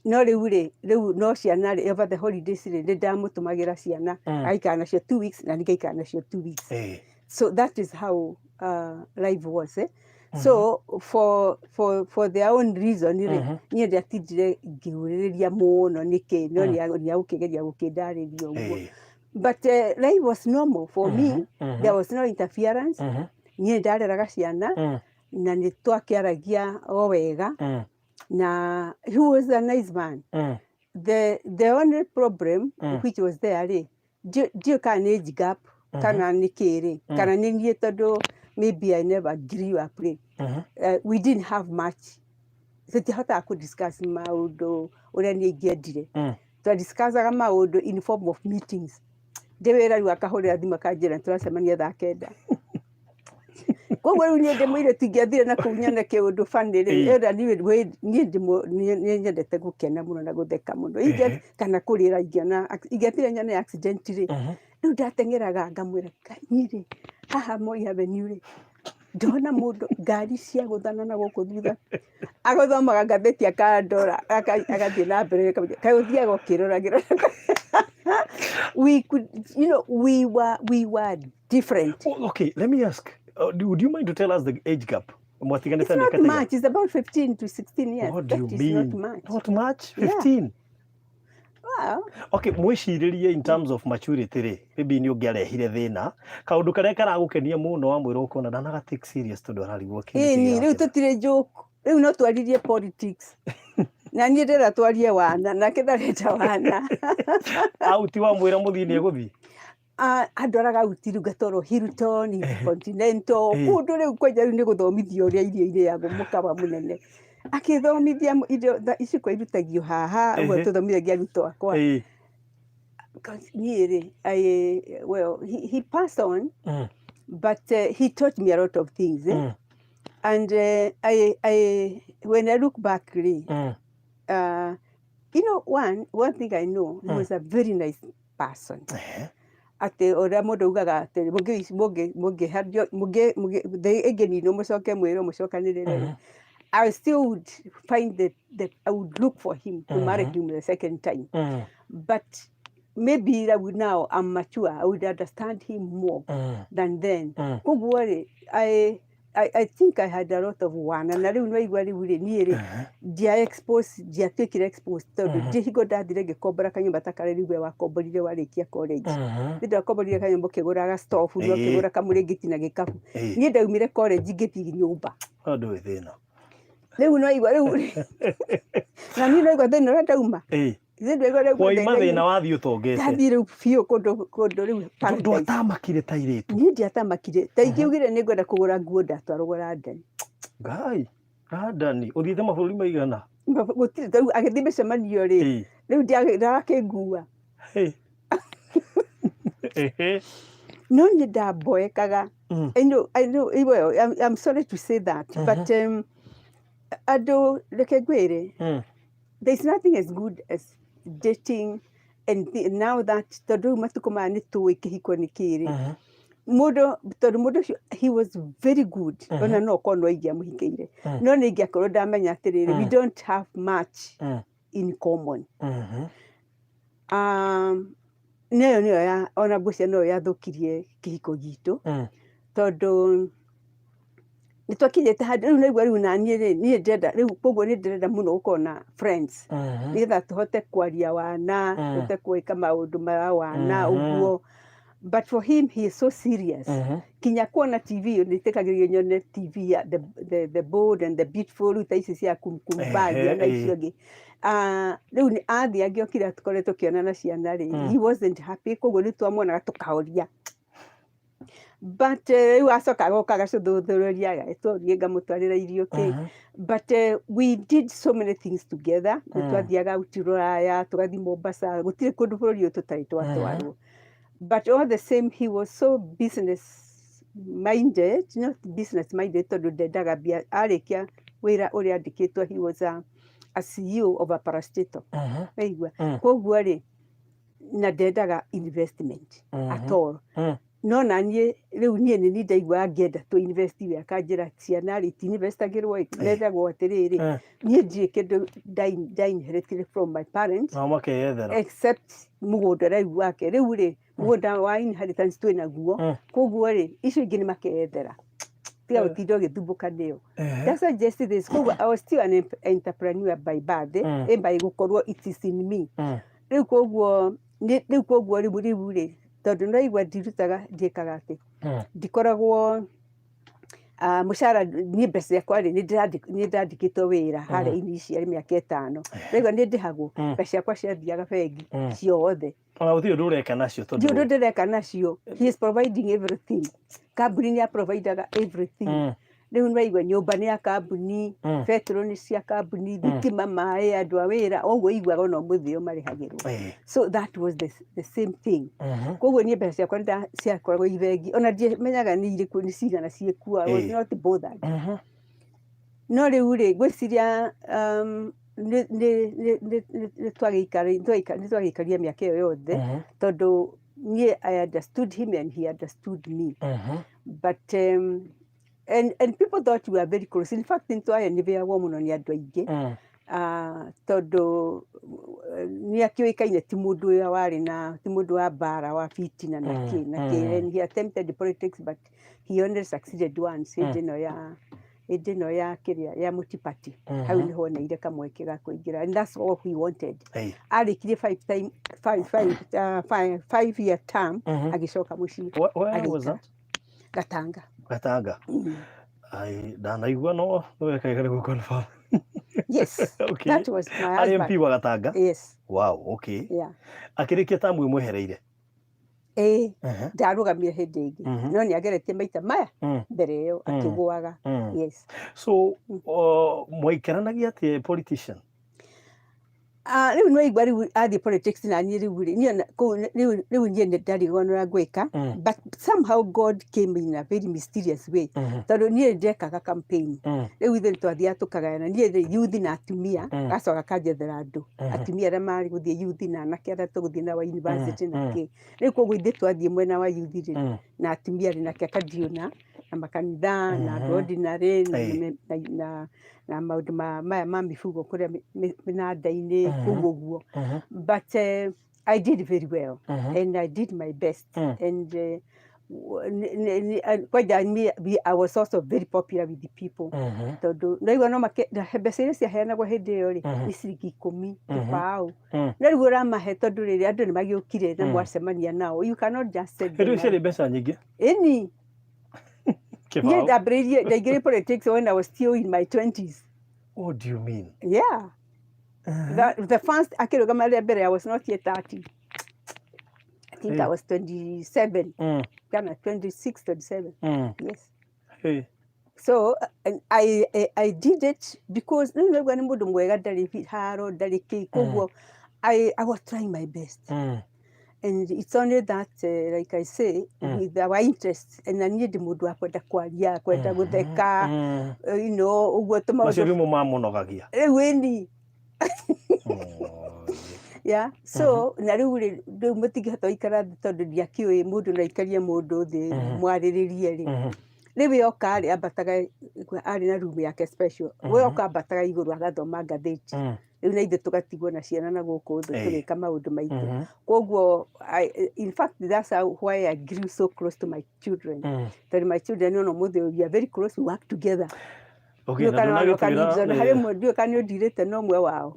No rĩu rĩ, rĩu no ciana rĩ, over the holidays rĩ, nĩ ndamũtũmagĩra ciana, agaikara nacio 2 weeks na niĩ ngaikara nacio 2 weeks. So that is how life was, eh? So for their own reason rĩ, niĩ ndiatindire ngĩũrĩrĩria mũno nĩkĩ, no nĩ agũkĩgeria gũkĩndarĩria ũguo. But life was normal for me. There was no interference. Niĩ ndareraga ciana na nĩ twakĩaragia o wega, na he was a nice man. The only problem which was there rĩ, ndiũĩ kana nĩ age gap kana nĩ kĩ rĩ, kana nĩ niĩ, tondũ maybe I never grew up rĩ, we didn't have much, tũtihotaga kũ discuss maũndũ ũrĩa niĩ ingĩendire. Twadiscussaga maũndũ in form of meetings. Ndĩ wĩra rĩu akahũrĩra thimũ akanjĩra tũracemania thaa 9. Koguo rĩu niĩ ndĩ mũirĩtu ingĩathire na kũu nyone kĩũndũ funny rĩ, ĩrĩa niĩ nĩ nyendete gũkena mũno na gũtheka mũno. Kana kũrĩra ingĩona, ingĩathire nyone accident rĩ, rĩu ndateng'eraga ngamwĩra, niĩ rĩ, haha Moi Avenue rĩ, ndona mũndũ ngari cia gũthana na gũkũ thutha. Agũthomaga ngathĩti akandora, agathiĩ na mbere, kaĩ ũthiaga ũkĩroragĩra. We could, you know, we were different. Oh, okay, let me ask. Would you mind to tell us the age gap? Mwatiganĩte It's not mĩaka ta ĩigana? much. It's about 15 to 16 years. What do you That is mean? not much. Not much? Yeah. 15? Well, Okay, mwĩcirĩrie in terms of maturity rĩ, maybe nĩ ũngĩarehire thĩna. Kaũndũ karĩa karagũkenia mũno wamwĩra ũkona ndanaga take serious tondũ ararigwo kĩndũ ĩni kĩrĩa rĩu arakĩra. Tũtirĩ joke. Rĩu no twaririe politics. Na niĩ ndĩrenda twarie wana, nake ndarenda wana. Out wamwĩra mũthiĩ nĩ egũthiĩ? Ah, andwaraga out rĩu ngatwarwo Hilton, Continental, kũndũ rĩu kwanja rĩu nĩ gũthomithio ũrĩa irio irĩagwo mũkawa mũnene. Akĩthomithia indo iciko irutagio haha ũguo tũthomithagia arutwo akwa. Niĩ rĩ, well, he passed on, but he taught me a lot of things, eh? And I, when I look back rĩ, one thing I know, he was a very nice person. Atĩ ũrĩa mũndũ augaga atĩ mũngĩ mũngĩ mũngĩ thĩ ĩngĩninwo mũcoke mwĩrwo mũcokanĩrĩre rĩ, I still would find the I would look for him to marry him the second time. But maybe I would, now I'm mature, I would understand him more than then. Koguo rĩ, I think I had a lot of wana na rĩu nĩwaigua rĩu rĩ, niĩ rĩ, ndia expose, ndiatuĩkire expose tondũ ndiĩ hingo ndathire ngĩkombora kanyũmba ta karĩa rĩu we wakomborire warĩkia college. Nĩ ndakomborire kanyũmba ũkĩgũraga stofu na ũkĩgũra kamũrĩngĩti na gĩkabu. Niĩ ndaumire college ngĩthiĩ nyũmba. No ndũĩ thĩna. Rĩu nĩwaigua rĩu na niĩ nĩwaigua thĩna ũrĩa ndauma. Ithuĩ ndwaigua rĩu. Waima thĩna wathiĩ ũtongete. Ndathiĩ rĩu biũ kũndũ rĩu paradise. Ndwatamakire ta irĩtu. Niĩ ndiatamakire, ta ingĩaugire nĩ ngwenda kũgũra nguo, ndatwaragwo London. Ngai, London ũthiĩte mabũrũri maigana? Gũtirĩ, rĩu agĩthiĩ mĩcemanio rĩ, rĩu ndarakĩngua. No niĩ ndamboekaga. I know, well, I'm sorry to say that, but andũ, reke ngwĩre, there's nothing as good as dating and now that tondũ rĩu matukũ maya nĩ tũĩ kĩhiko nĩ kĩrĩ mũndũ, tondũ mũndũ ũcio, he was very good, ona no korwo no ingĩamũhikĩire, no nĩ ingĩakorwo ndamenya atĩrĩrĩ, we don't have much in common. Nayo nĩyo ya ona ngwĩciria noyo yathũkirie kĩhiko gitũ, tondũ nĩ twakinyĩte handũ rĩu naigua rĩu naniĩ rĩ, niĩ ndĩrenda rĩu, koguo nĩ ndĩrenda mũno gũkorwo na friends nĩgetha tũhote kwaria wana, tũhote gwĩka maũndũ ma wana ũguo. But for him, he is so serious, kinya kuona TV, nĩtĩkagĩrio nyone TV ya the bold and the beautiful, rĩu ta ici cia Kumkumbagia na icio ingĩ. Ah, rĩu nĩ athiĩ angĩokire tũkoretwo tũkĩonana ciana rĩ, he wasn't happy, koguo nĩ twamuonaga tũkahoria, but rĩu acoka agoka agacũthũthũrĩria, agetwo thiĩ ngamũtwarĩra irio kĩ. But we did so many things together. Nĩ twathiaga out rũraya, tũgathiĩ Mombasa, gũtirĩ kũndũ bũrũri ũyũ tũtarĩ twatwarwo. But all the same, he was so business minded, not business minded, tondũ ndendaga mbia. Arĩkia wĩra ũrĩa andĩkĩtwo, he was a CEO of a parastatal, waigua? Koguo rĩ, na ndendaga investment at all. No naniĩ rĩu niĩ nĩ niĩ ndaiguaga ngĩenda tũ invest, we akanjĩra ciana rĩ ti-investagĩrwo ĩ, mendagwo atĩrĩrĩ, niĩ ndirĩ kĩndũ nda inherited from my parents Nao makeyethera. except mũgũnda rĩu wake. Rĩu rĩ, mũgũnda wa inheritance twĩ naguo, koguo rĩ, icio ingĩ nĩ makeyethera, tiga gũtinda ũgĩthumbũka nĩyo. That's why just this, koguo I was still an entrepreneur by birth, eh, by gũkorwo it is in me. Rĩu koguo rĩu koguo rĩu rĩ, tondũ nĩraigua ndirutaga, ndiĩkaga atĩ ndikoragwo mũcara, niĩ mbeca ciakwa rĩ, nĩ ndandĩkĩtwo wĩra harĩa initial mĩaka 5, raigua nĩ ndĩhagwo, mbeca ciakwa ciathiaga bengi ciothe. Ona gũtirĩ ũndũ ũreka nacio. Ndi ũndũ ndĩreka nacio. He is providing everything, kambuni nĩ aprovidaga everything. Rĩu nĩwaigua nyũmba nĩ ya kambuni, betũrũ nĩ cia kambuni, thitima, maĩ, andũ a wĩra, o ũguo iguaga ona ũmũthĩ ũyũ marĩhagĩrwo. So that was the same thing. Koguo niĩ mbeca ciakwa ciakoragwo i bengi, ona ndiamenyaga nĩ irĩkũ, nĩ cigana ciĩkuo. I was not bothered. No rĩu rĩ, ngwĩciria nĩ twagĩikarire mĩaka ĩyo yothe, tondũ niĩ I understood him and he understood me. But and people thought we were very close. In fact, nĩ twaenyebeagwo mũno nĩ andũ aingĩ. Tondũ nĩ akĩũĩkaine ti mũndũ ũrĩa warĩ na ti mũndũ wa mbara wa fitina na kĩ na kĩ. And he attempted politics, but he only succeeded once, hĩndĩ ĩno ya kĩrĩa ya multi-party. Hau nĩho oneire kamweke ga kũingĩra, and that's all he wanted. Arĩkirie five time five five five 5-year term, agĩcoka mũciĩ. Where was Agĩikara. that? Gatanga. Gatanga. Ai, ndanaigua no wekaga nĩ confirm. Yes. That was my Arĩ husband. MP wa Gatanga? Yes. Wow, okay. Yeah. Akĩrĩkia tamu ĩmwehereire. Ĩĩ, Ehe. ndarũgamire hĩndĩ ĩngĩ, no nĩ ageretie maita maya mbere ĩyo akĩgũaga. Yes. So mwaikaranagia atĩa politician? Ah, rĩu nĩwaigua rĩu athiĩ politics na niĩ rĩu rĩ, niĩ ona kũu rĩu niĩ nĩ ndarigwo nĩ ũrĩa ngwĩka, but somehow God came in a very mysterious way, tondũ niĩ ndekaga campaign. Rĩu ithuĩ twathiaga tũkagayana, niĩ rĩ youth na atumia, agacoka akanjethera andũ, atumia arĩa marĩ gũthiĩ youth na anake arĩa tũgũthiĩ nao university na kĩ. Rĩu koguo ithuĩ twathiĩ mwena wa youth rĩ, na atumia rĩ, nake akandiũna na makanitha na andũ ordinary na, na maũndũ maya ma mifugo kũrĩa mĩnanda-inĩ, kũu ũguo. But I did very well and I did my best and kwanja I was also very popular with the people, tondũ ndaigua no make mbeca iria ciaheanagwo hĩndĩ ĩyo rĩ, nĩ ciringi 10, kĩbaũ. No rĩu ũramahe, tondũ rĩrĩ andũ nĩ magĩũkire na mwacemania nao, you cannot just send them Hĩndĩ ĩyo ciarĩ mbeca nyingĩ. Ĩni. Niĩ Kĩbaũ. ndambĩrĩirie, ndaingĩrire politics when I was still in my 20s. What do you mean? Yeah. The first akĩrũgama rĩa mbere, I was not yet 30. I think I was 27 kana 26, 27. Yes. Hey. So I did it because rĩu naigua nĩ mũndũ mwega, ndarĩ haro, ndarĩ kĩ, koguo I was trying my best. And it's only that, like I say, with our interest, and na niĩ ndĩ mũndũ wa kwenda kwaria, kwenda gũtheka, ũguo tũmaũndũ macio rĩu mamũnogagia. Rĩu ĩni. Yeah, so na rĩu rĩ, rĩu mũtingĩhota gũikara thĩ, tondũ ndiakĩũĩ mũndũ no aikarie mũndũ thĩ mwarĩrĩrie rĩ. Rĩu yoka rĩ, ambataga, arĩ na room yake special, we oka ambataga igũrũ agathoma ngathĩti. Rĩu na ithuĩ tũgatigwo na ciana na gũkũ thĩ tũgĩka maũndũ maitũ. Koguo in fact that's how, why I grew so close to my children, tondũ my children ona ũmũthĩ we are very close, we work together. Okay, na ndũnagĩtwĩra harĩ ũmwe, ndiũĩ kana nĩ ũndirĩte na ũmwe wao.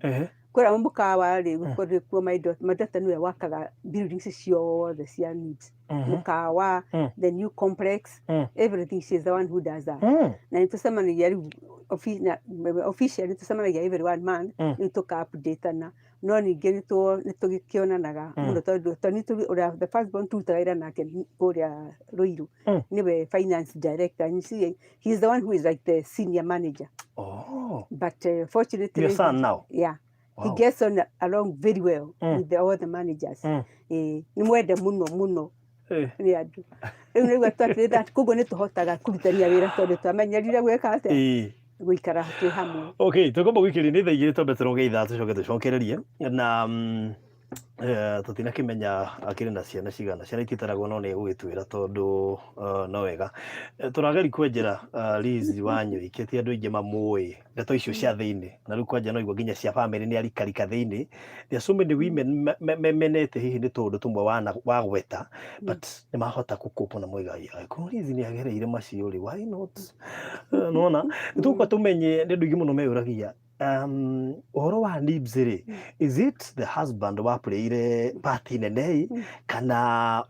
Kũrĩa mũkawa rĩ, kuo my daughter nĩwe wakaga buildings ciothe cia needs, mũkawa, the new complex, everything, she is the one who does that. Na nĩ tũcemanagia rĩu officially, tũcemanagia every one month, rĩu tũka update-ana, no ningĩ nĩ tũgĩkĩonanaga mũno, tondũ nĩ ũrĩa the first born turutaga wĩra nake kũrĩa Ruiru, nĩwe finance director, and you see, he is the one who is like the senior manager. But fortunately Your son now? Yeah. He gets on along very well with all the managers. Nĩ mwende mũno mũno nĩ andũ. Rĩu nĩguo twakĩrĩ that, koguo nĩ tũhotaga kũrutania wĩra, tondũ twamenyerire gwĩka atĩa, gũikara twĩ hamwe. Okay, tũkwamba gwĩkĩria nĩ thaa 2, twambe tũroge ithaa, tũcoke tũcokererie na tũtinakĩmenya akĩrĩ na ciana cigana. Ciana ititaragwo, no nĩ egũgĩtwĩra, tondũ no wega. Tũrageri kwenjera Liz Wanyoike, ti andũ aingĩ mamũĩ ndeto icio cia thĩinĩ, na rĩu kwanja no igua nginya cia family nĩ arikarika thĩinĩ. There are so many women memenete hihi nĩ tũũndũ tũmwe wagweta, but nĩ mahota gũkũpwo na moiga angĩkorwo Liz nĩ agereire macio rĩ, why not? Nona nĩ tũgũka tũmenye nĩ andũ aingĩ mũno meyũragia ũhoro wa NIBS rĩ, is it the husband wa playire part nene ĩ, kana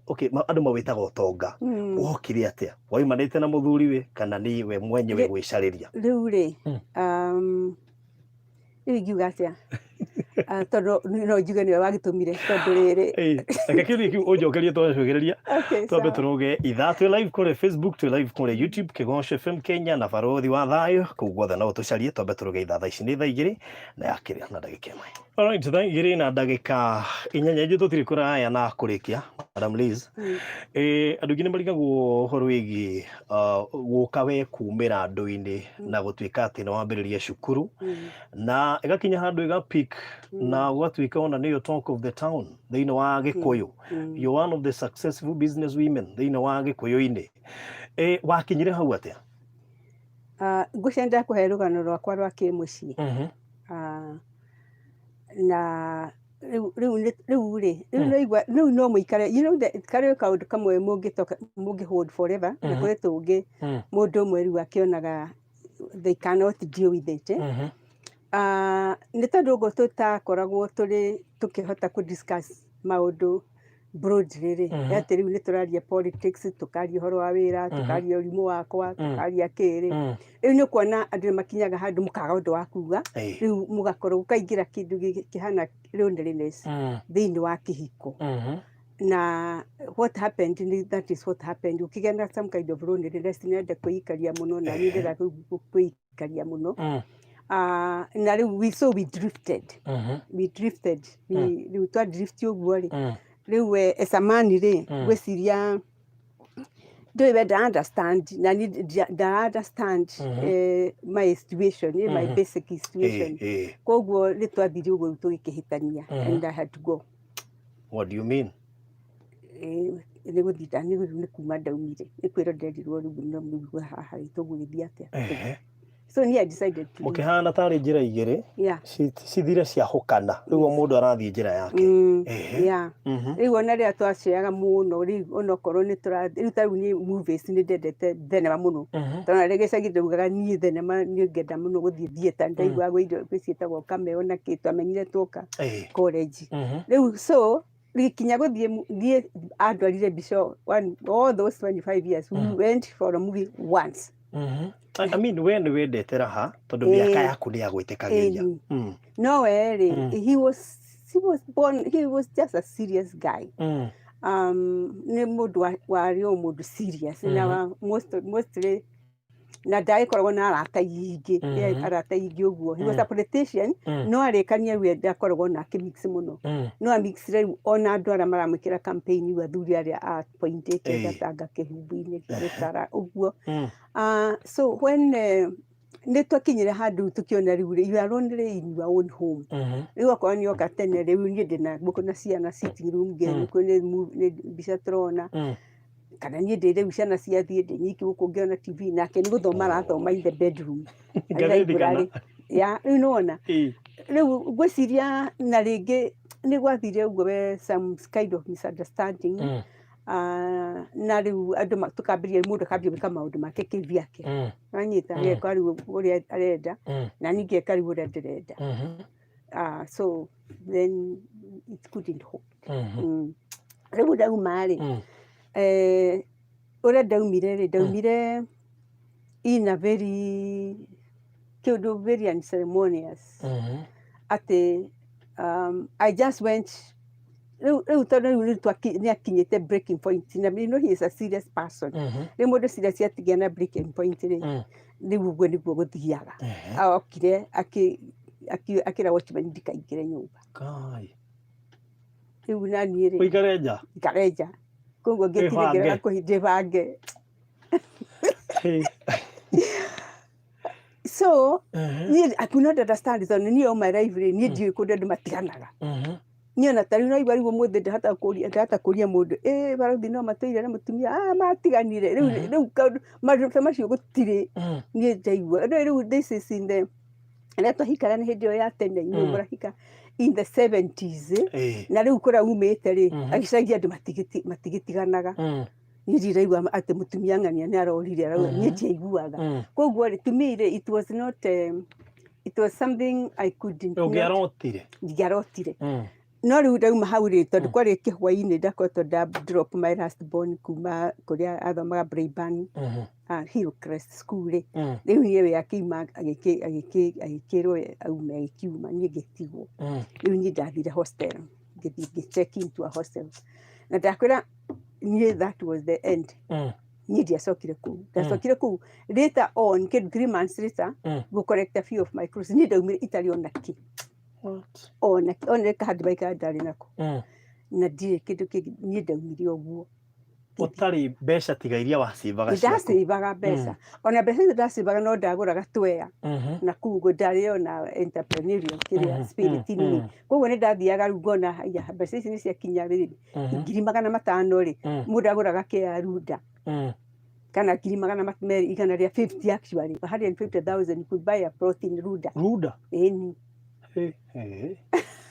okay, andũ mawĩtaga ũtonga wokire atĩa, waimanĩte na mũthuri we kana nĩ we mwenyewe gwĩcarĩria? Rĩu rĩ, rĩu ingiuga atĩa? Ah, tondũ no njuge nĩwe wagĩtũmire, tondũ rĩrĩ Ĩĩ, reke kĩũria kĩu ũnjokerie twacokereria. Okay, Twambe sawa. tũrũge ithaa. Twĩ live kũrĩa Facebook, twĩ live kũrĩa YouTube, Kĩgoco FM Kenya na Barothi wa Thayũ, kũu guothe no ũtũcarie. Twambe tũrũge ithaa. Thaa ici nĩ thaa 2 na yakĩrĩ na ndagĩka 1. Alright, thaa 2 na ndagĩka 8, ithuĩ tũtirĩ kũraya na kũrĩkia. Madam Liz, andũ aingĩ nĩ marigagwo ũhoro wĩgiĩ gũka we kumĩra andũ-inĩ na gũtuĩka atĩ nĩ wambĩrĩria cukuru na ĩgakinya handũ ĩga peak na ũgatuĩka ona nĩyo talk of the town thĩinĩ wa Gĩkũyũ. You're one of the successful business women thĩinĩ wa Gĩkũyũ-inĩ. Wakinyire hau atĩa? Ah, ngwĩciria ndakũhe rũgano rwakwa rwa kĩmũciĩ. Ah, na rĩu rĩ, rĩu naigua rĩu no mũikare, karĩ kaũndũ kamwe mũngĩtoka mũngĩ hold forever, na kũrĩ tũngĩ mũndũ ũmwe rĩu akĩonaga they cannot deal with it, eh? Ah, nĩ tondũ ũguo tũtakoragwo tũrĩ tũkĩhota kũ discuss maũndũ broadly rĩ, atĩ rĩu nĩ tũraria politics, tũkaria ũhoro wa wĩra, tũkaria ũrimũ wakwa, tũkaria kĩ rĩ, rĩu nĩ ũkuona andũ nĩ makinyaga handũ mũkaga ũndũ wa kuga. Rĩu mũgakorwo gũkaingĩra kĩndũ kĩhana loneliness thĩinĩ wa kĩhiko. Na what happened nĩ, that is what happened, ũkĩgĩa na some kind of loneliness, nĩenda kwĩikaria mũno na niĩ ndĩra kwĩikaria mũno. Ah, na rĩu we drifted. We drifted. Rĩu twa drift ũguo rĩ, rĩu we as a man rĩ, ngwĩciria ndũĩ we nda understand na niĩ nda understand my situation, my basic situation. Koguo nĩ twathire ũguo rĩu tũgĩkĩhĩtania and I had to go. What do you mean? Nĩ gũthinda nĩ kuma ndaumire, nĩ kwĩrwo nderirwo rĩu no rĩu haha rĩ tũgũgĩthiĩ atĩa? So niĩ I decided to leave. Mũkĩhana tarĩ njĩra igĩrĩ cithire ciahũkana, rĩu o mũndũ arathiĩ njĩra yake. Yeah. Rĩu ona rĩrĩa twaceaga mũno, rĩu onokorwo nĩ tũra rĩu ta rĩu niĩ movies nĩ ndendete thenema mũno. Tondũ ona rĩrĩa gĩcagi ndaugaga niĩ thenema nĩ ngenda mũno gũthiĩ theatre, ndaiguaga kwĩ indo kwĩ ciĩtagwo Cameo na kĩ, twamenyire twoka college. Rĩu so gĩkinya gũthiĩ niĩ andwarire mbica one, all those 25 years we went for a movie once. I mean, we nĩ wendete raha tondũ mĩaka yaku nĩ yagwĩtĩkagĩria. No we rĩ, he was born, he was just a serious guy. Nĩ mũndũ warĩ o mũndũ serious na mostly na ndagĩkoragwo na arata aingĩ, arata aingĩ ũguo. He was a politician, no arĩkania we ndakoragwo na akĩmix mũno. No amixire rĩu ona andũ arĩa maramwĩkĩra campaign, rĩu athuri arĩa appointĩte gatanga kĩhumbu-inĩ kĩa gĩtara ũguo. So when nĩ twakinyire handũ tũkĩona rĩu rĩ, you are only in your own home. Rĩu okorwo nĩ oka tene, rĩu niĩ ndĩna gũkũ na ciana sitting room ngĩrĩ nĩ mbica tũrona, kana niĩ ndĩ rĩu ciana ciathiĩ, ndĩ nyiki gũkũ ngĩona TV, nake nĩ gũthoma arathoma in the bedroom. Ngathĩti kana? Library. Ya rĩu nĩwona rĩu ngwĩciria na rĩngĩ nĩ gwathire ũguo we some kind of misunderstanding. Ah, na rĩu andũ tũkambĩrĩria, mũndũ akambia gwĩka maũndũ make kĩvyake. Anyita ageka rĩu ũrĩa arenda na niĩ ngeka rĩu ũrĩa ndĩrenda. Ah, so then it couldn't hold. Rĩu ndauma rĩ, ũrĩa ndaumire rĩ, ndaumire in a very kĩũndũ very unceremonious, atĩ I just went rĩu tondũ rĩu nĩ akinyĩte breaking point, na you know he is a serious person. Rĩu mũndũ serious atigĩa na breaking point rĩ, rĩu ũguo nĩguo gũthiaga. Okire akĩra watchman ndikaingĩre nyũmba. Kai. Rĩu na niĩ rĩ, ũikare nja. Ikare nja, koguo ngĩtire Wĩbange. ngĩrega kũhi ndĩbange. So niĩ I could not understand tondũ niĩ all my life rĩ, niĩ ndiũĩ kũndũ andũ matiganaga. Niĩ ona tarĩu naigua rĩu ũmũthĩ ndahota kũria mũndũ, ĩ barũthi no matũire na mũtumia, ah, matiganire rĩu. Rĩu maũndũ ta macio gũtirĩ. Niĩ ndaigua rĩu this is in the rĩrĩa twahikara nĩ hĩndĩ ĩyo ya tene inyuĩ mũrahika in the 70s, na rĩu kũrĩa umĩte rĩ, agĩcagia andũ matigĩtiganaga. Niĩ ndiraigua atĩ mũtumia ng'ania nĩ arorire arauga, niĩ ndiaiguaga. Koguo rĩ, to me rĩ, it was not it was something I couldn't not Ũngĩarotire. Ndiarotire. No rĩu ndauma hau rĩ, tondũ kwarĩ kĩhwainĩ, ndakoretwo nda drop my last born kuma kũrĩa athomaga Braeburn, Hillcrest School rĩ. Rĩu niĩ we akiuma agĩkĩrwo aume, agĩkiuma, niĩ ngĩtigwo. Rĩu niĩ ndathire hostel, ngĩthiĩ ngĩ check into a hostel, na ndakwĩra niĩ that was the end. Niĩ ndiacokire kũu, ndacokire kũu later on, kĩndũ 3 months later, gũ collect a few of my clothes. Niĩ ndaumire itarĩ ona kĩ. What? Ona ona kahandi maikara ndarĩ nako na ndirĩ kĩndũ kĩngĩ, niĩ ndaumire ũguo. Ũtarĩ mbeca tiga iria wacivaga ciaku. Ndacivaga mbeca, ona mbeca icio ndacivaga no ndagũraga twea na kũu ũguo ndarĩ ona entrepreneurial kĩrĩa spirit nini. Koguo nĩ ndathiaga rĩu ngona haya, mbeca ici nĩ ciakinya rĩ, 500,000 rĩ, mũndũ agũraga kĩa runda kana ngiri magana merĩ igana rĩa 50, actually 150,000 you could buy a plot in Runda. Runda. Ĩni.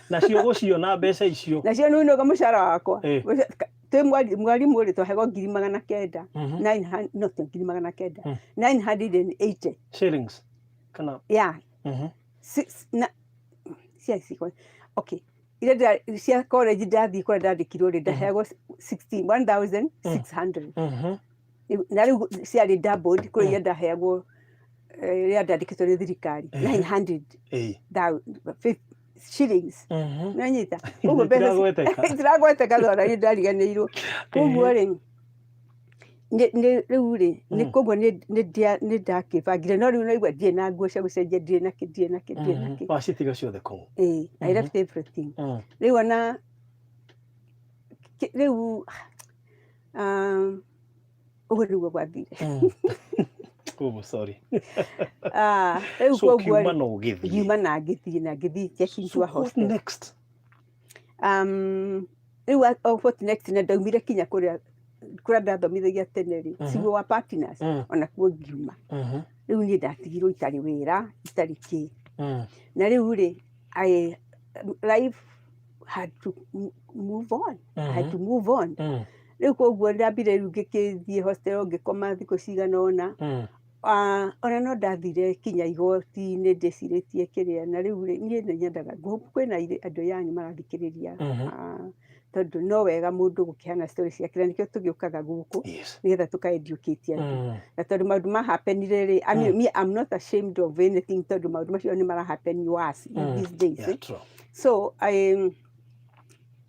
Nacio gũciona mbeca icio. Nacio nĩ ũnoga mũcara wakwa. Twĩ mwarimũ rĩ, twahegwo 900,000. No ti 900,000, 980. Shillings kana? Yeah. Six, na cia cikwa, okay, iria cia college ndathiĩ kũrĩa ndandĩkirwo rĩ, ndaheagwo 16 1600. Na rĩu ciarĩ doubled kũrĩ iria ndaheagwo, rĩrĩa ndandĩkĩtwo nĩ thirikari, 900 shillings. Nanyita koguo mbeca Itiragweteka. Itiragweteka thora nĩ ndariganĩirwo. Koguo rĩ, rĩu rĩ nĩ koguo nĩ ndakĩbangire, no rĩu naigua ndirĩ na nguo cia gũcenjia, ndirĩ na kĩ, ndirĩ na kĩ, ndirĩ na kĩ. Wacitiga ciothe kũu. Ĩĩ, I left everything. Rĩu ona rĩu ũguo nĩguo gwathire. Oh, sorry. Ah, rĩu So koguo ũkiuma rĩ, na ũgĩthiĩ. Ngiuma na ngĩthiĩ na ngĩthiĩ check into So a what hostel. next? Rĩu oh, what next, na ndaumire kinya kũrĩa ndathomithagia tene rĩ, ciguo wa partners, ona kuo ngiuma. Rĩu niĩ ndatigirwo itarĩ wĩra, itarĩ kĩ. Na rĩu rĩ, life had to move on. I had to move on. Rĩu koguo ndambire rĩu ngĩkĩthiĩ hostel, ngĩkoma thikũ cigana ũna. Ah, ona no ndathire kinya igoti-inĩ ndĩcirĩtie kĩrĩa, na rĩu rĩ, niĩ nĩ nyendaga kwĩna andũ yanyu marathikĩrĩria. Ah, tondũ no wega mũndũ gũkĩhana story ciake, na nĩkĩo tũgĩũkaga gũkũ nĩgetha tũka educate andũ. Na tondũ maũndũ ma happenire rĩ, I mean, me, I'm not ashamed of anything, tondũ maũndũ macio nĩ mara happen worse in these days. Eh. True. So I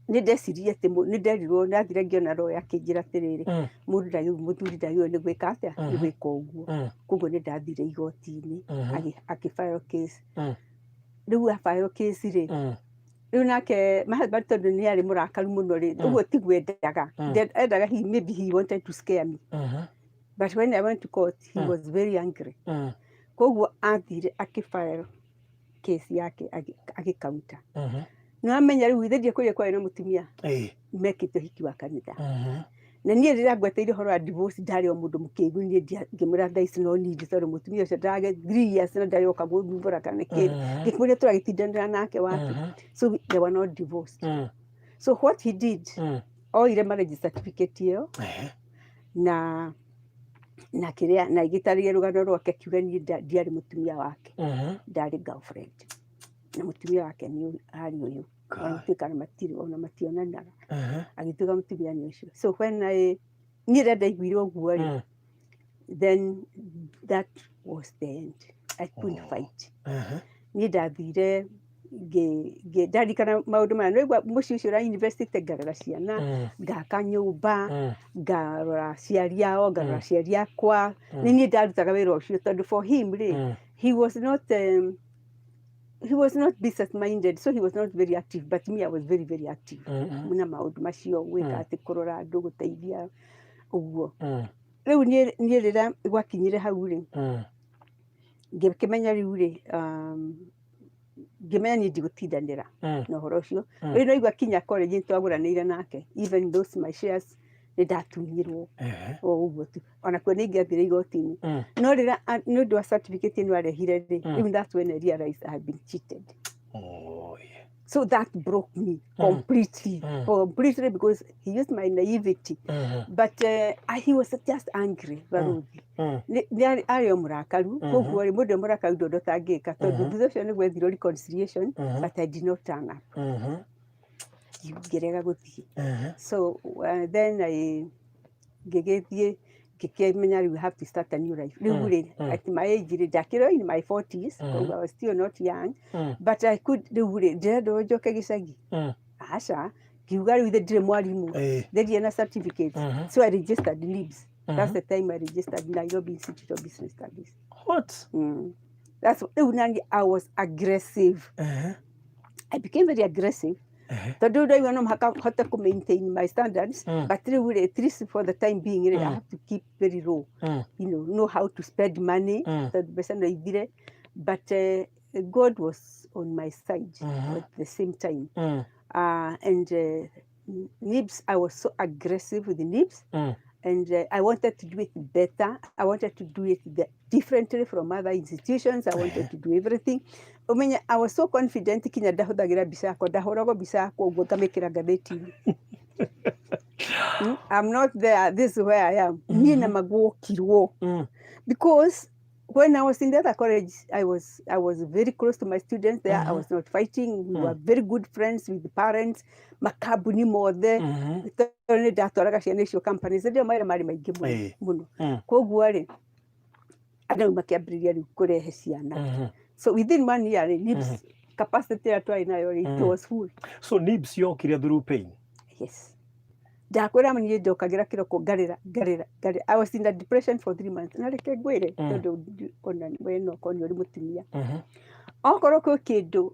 nĩ ndecirie atĩ nĩ nderirwo, ndathire ngĩona roho akĩnjĩra atĩrĩrĩ, mũndũ ndagĩrĩirwo, mũthuri ndagĩrĩirwo nĩ gwĩka atĩa, nĩ gwĩka ũguo. Koguo nĩ ndathire igoti-inĩ, akĩ file case. Rĩu a file case rĩ, rĩu nake my husband, tondũ nĩ arĩ mũrakaru mũno rĩ, ũguo tiguo endaga. Endaga, he maybe he wanted to scare me, but when I went to court, he was very angry. Koguo athire akĩ file case yake, agĩkaunta. Nĩ wamenya rĩu ithe ndiĩ kũrĩa kwarĩ na mũtumia mekĩte ũhiki wa kanitha. Na niĩ rĩrĩa ngweteire ũhoro wa divorce, ndarĩ o mũndũ mũkĩgu niĩ, ngĩmwĩra there is no need, tondũ mũtumia ũcio ndage 3 years na ndarĩ oka gũthumbũra kana kĩ. Ngĩkũria tũragĩtindanĩra nake wapi. So they were not divorced. So what he did, oire marriage certificate ĩyo na kĩrĩa na ĩgĩtarĩria rũgano rwake, akiuga niĩ ndiarĩ mũtumia wake, ndarĩ girlfriend, na mũtumia wake nĩ arĩ ũyũ, ona gũtuĩka na matirĩ ona mationanaga. Agĩtuĩka mũtumia nĩ ũcio. So when I niĩ rĩrĩa ndaiguire ũguo rĩ, then that was the end. I couldn't fight. Niĩ ndathire ndarikana maũndũ maya, nĩwaigua mũciĩ ũcio ũra investĩte, ngarera ciana, ngaka nyũmba, ngarora aciari ao, ngarora aciari akwa. Nĩ niĩ ndarutaga wĩra ũcio, tondũ for him rĩ, he was not business minded, so he was not very active, but me, I was very, very active na maũndũ macio, gwĩka atĩ kũrora andũ, gũteithia ũguo. Rĩu niĩ rĩrĩa gwakinyire hau rĩ, ngĩkĩmenya rĩu rĩ, ngĩmenya niĩ ndigũtindanĩra na ũhoro ũcio. Rĩu naigua kinya college nĩ twagũranĩire nake, even those my shares nĩ ndatunyirwo o ũguo tu. Ona kuo nĩ ingĩathire igoti-inĩ, no rĩrĩa nĩ ũndũ wa certificate ĩno arehire rĩ, rĩu that's when I realized I had been cheated. Oh, yeah. So that broke me completely, completely, because he used my naivety, but he was just angry, baruthi. Nĩ arĩ o mũrakaru. Koguo rĩ, mũndũ e mũrakaru ndũ ũndũ ũtangĩka, tondũ thutha ũcio nĩ gwethirwo reconciliation, but I did not turn up. Ngĩrega gũthiĩ. So then I ngĩgĩthiĩ ngĩkĩmenya rĩu I have to start a new life rĩu rĩ. At my age rĩ, ndakĩrĩ in my 40s, koguo I was still not young, but I could. Rĩu rĩ, ndĩrenda njoke gĩcagi? Aca. Ngiuga rĩu ithe ndirĩ mwarimũ, ndirĩ na certificate. So I registered NIBS. That's the time I registered Nairobi Institute of Business Studies. What? That's rĩu nani I was aggressive. I became very aggressive, tondũ rĩu ndaigua no mũhaka hote kũ maintain my standards, but rĩu rĩ, at least for the time being rĩ, I have to keep very low, know how to spend money, tondũ mbeca no ithire. But God was on my side at the same time. And NIBS, I was so aggressive with the NIBS, and I wanted to do it better. I wanted to do it differently from other institutions. I wanted to do everything. Ũmenye, I was so confident kinya ndahũthagĩra mbica yakwa, ndahũragwo mbica yakwa ũguo ngamĩkĩra ngathĩti-inĩ. I'm not there. This is where I am. Niĩ na magwokirwo because when I was in the other college, I was very close to my students there. I was not fighting. We were very good friends with the parents. Makambuni mothe, tondũ nĩ ndatwaraga ciana icio companies, ndio mawĩra marĩ maingĩ mũno mũno. Koguo rĩ, andũ rĩu makĩambĩrĩria rĩu kũrehe ciana. So within one year rĩ, NIBS Capacity ĩrĩa twarĩ nayo rĩ, it was full. So nibs yokire through pain? Yes, ndakwĩra niĩ njokagĩra kĩroko ngarĩra, ngarĩra, ngarĩra. I was in a depression for 3 months. Na reke ngwĩre, tondũ ona we no korwo nĩ ũrĩ mũtumia, okorwo kwĩ kĩndũ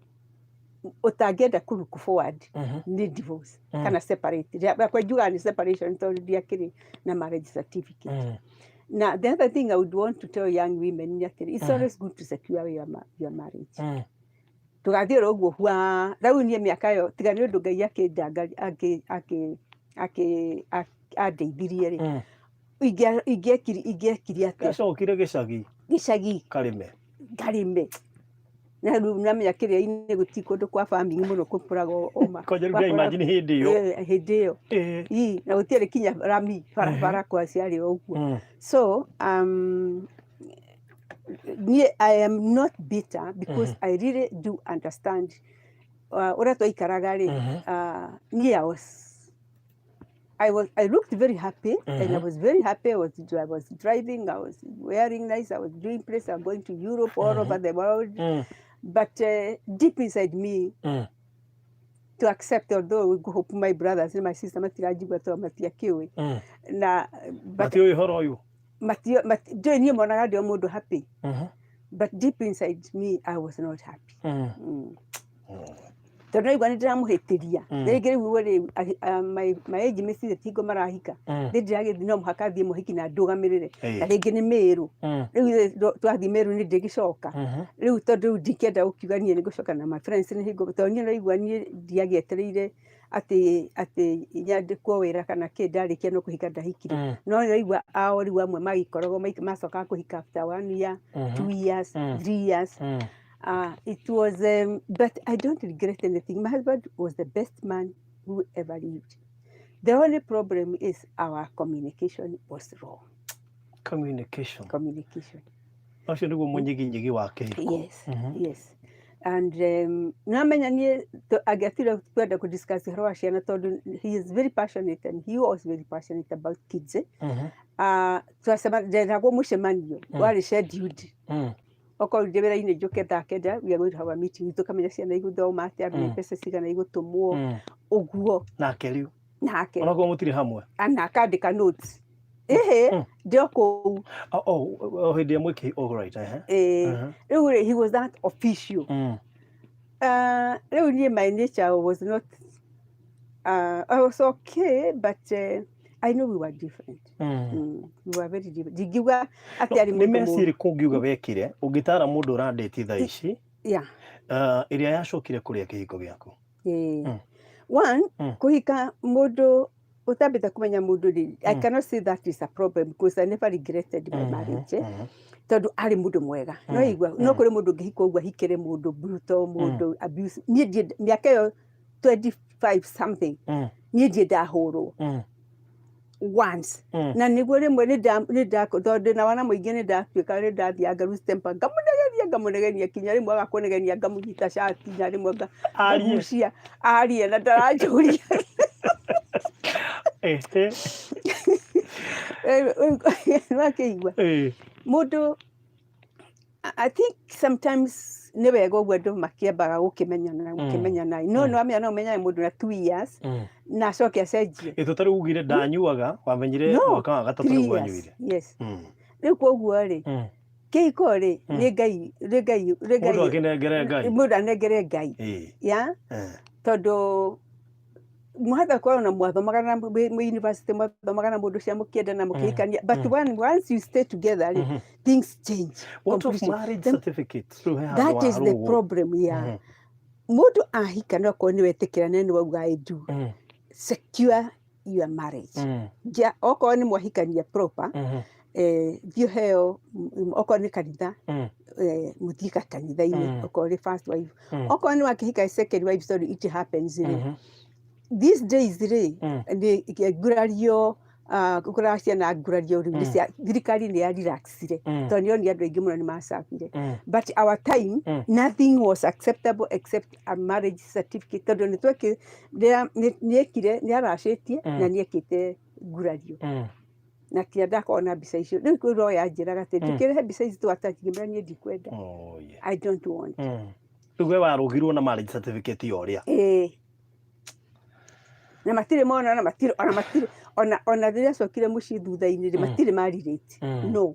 ũtangĩenda kũ look forward nĩ divorce kana separate. Yakwa njugaga nĩ separation tondũ ndiakĩrĩ na marriage certificate. Na the other thing I would want to tell young women nĩ atĩrĩ, it's always good to secure your marriage. Ndũgathiĩ oro ũguo hua. Rĩu niĩ mĩaka ĩyo, tiga nĩ ũndũ Ngai akĩ andeithirie rĩ, ingĩekire atĩa? Gacokire gĩcagi? Gĩcagi. Karĩme. Ngarĩme. Na rĩu namenya kĩrĩa-inĩ gũti kũndũ kwa farming mũno kũkũraga oma. Kwanja rĩu imagine hĩndĩ ĩyo. Hĩndĩ ĩyo. Ii, na gũtiarĩ kinya rami, barabara kwa ciarĩ o ũguo. So niĩ I am not bitter because I really do understand ũrĩa twaikaraga rĩ. Niĩ I looked very happy and I was very happy. I was driving, I was wearing nice, I was doing place, I'm going to Europe, all over the world. But deep inside me, to accept, although we hope my brothers and my sister matiranjigua tondũ matiakĩũĩ. Na but Matiũĩ ũhoro ũyũ. Ndiũĩ, niĩ monaga ndĩ o mũndũ happy. But deep inside me, I was not happy. Tondũ naigua nĩ ndĩramũhĩtĩria. Rĩngĩ rĩu rĩ, my age mates tingo marahika. Nĩ ndĩragĩthiĩ, no mũhaka thiĩ mũhiki na ndũgamĩrĩre. Na rĩngĩ nĩ Mĩrũ. Rĩu twathiĩ Mĩrũ nĩ ndĩgĩcoka. Rĩu tondũ rĩu ndikĩenda gũkiuga niĩ nĩ ngũcoka na my friends nĩ hingo tondũ niĩ naigua niĩ ndiagĩetereire atĩ nyandĩkwo wĩra kana kĩ, ndarĩkia no kũhika ndahikire. No naigua ao rĩu amwe magĩkoragwo macokaga kũhika after one year, 2 years, 3 years. It was, but I don't regret anything. My husband was the best man who ever lived. The only problem is our communication was wrong. Communication. Communication. Ũcio nĩguo mũnyiginyigi wa kĩhiko. Yes, yes. And namenya niĩ angĩatire kwenda kũ discuss ũhoro wa ciana tondũ he is very passionate and he was very passionate about kids. Eh? Twacema ndetagwo mũcemanio warĩ scheduled. Okorwo ndĩ wĩra-inĩ njũke thaa 9, we are going to have a meeting, tũkamenya ciana igũthoma atĩa, nĩ mbeca cigana igũtũmwo, ũguo. Nake rĩu Nake onakorwo mũtirĩ hamwe? Na akandĩka notes ĩhĩ ndĩ o kũu. Oh, hĩndĩ ĩrĩa mwĩkĩ, all right, ehe. Ĩĩ. Rĩu rĩ, he was that official. Rĩu niĩ my nature was not, I was okay, but I know we were different. We were very different. Ndingiuga atĩ arĩ Nĩ mũndũ meci mũũru. ĩrĩkũ ũngiuga wekire ũngĩtara mũndũ ũrandĩti thaa ici ĩrĩa yacokire kũrĩa kĩhiko gĩaku? Ĩĩ. One, kũhika mũndũ ũtambĩte kũmenya mũndũ rĩ, I cannot say that is a problem because I never regretted my marriage. Eh? Tondũ arĩ mũndũ mwega. No igua, no kũrĩ mũndũ ũngĩhika ũguo ahikĩre mũndũ brutal, mũndũ abuse. Niĩ mĩaka ĩyo 25 something, niĩ ndiĩ ndahũrwo once. Na nĩguo rĩmwe nĩ tondũ ndĩna wana mũingĩ, nĩ ndatuĩka nĩ ndathiaga lose temper, ngamũnegenia, ngamũnegenia kinya rĩmwe agakũnegenia, ngamũnyita cati na rĩmwe Arie. ngagucia arie na ndaranjũria. Wakĩigua mũndũ, I think sometimes nĩ wega ũguo andũ makĩambaga gũkĩmenyana, gũkĩmenyana, no nĩ wamenya no ũmenyane mũndũ na 2 years na acoke acenjie. Ĩ tũtarĩ ugire ndanyuaga, wamenyire No, mwaka wa gatatũ three nĩguo years. anyuire? Yes. Rĩu koguo rĩ, kĩhiko rĩ, nĩ Ngai, nĩ Ngai, nĩ Mũndũ Ngai. akĩnengere Ngai. Mũndũ anengere Ngai. Ya tondũ mwahota korwo na mwathomaga na mwĩ university, mwathomaga na mũndũ cia mũkĩendana, mũkĩhikania, but once you stay together rĩ, things change What of completely. marriage certificate? Rĩu he handũ That is the warũgwo. problem, yeah. Mũndũ ahika, no akorwo nĩ wetĩkĩra na nĩ wauga "I do", secure your marriage. Ja, okorwo nĩ mwahikania proper, thiĩ ũheo, okorwo nĩ kanitha, mũthiĩ ka kanitha-inĩ, okorwo nĩ first wife. Okorwo nĩ wakĩhika second wife, sorry, it happens rĩ, these days rĩ, nĩ ngurario, kũracia na ngurario rĩu nĩ thirikari nĩ ya relaxire tondũ nĩ yonire andũ aingĩ mũno nĩ macabire. But our time, nothing was acceptable except a marriage certificate, tondũ nĩ tweki nĩ ekire, nĩ aracĩtie na nĩ ekĩte ngurario na kinya ndakorwo na mbica icio. Rĩu kwĩ roya njĩraga atĩ ndũkĩrehe mbica ici twatach, ngĩmwĩra niĩ ndikwenda. Oh, yeah. I don't want. Rĩu we warũgirwo na marriage certificate ya ũrĩa? Ĩĩ, na matirĩ mona, na matirĩ ona, matirĩ ona rĩrĩa acokire mũciĩ thutha-inĩ rĩ, matirĩ marirĩte. No.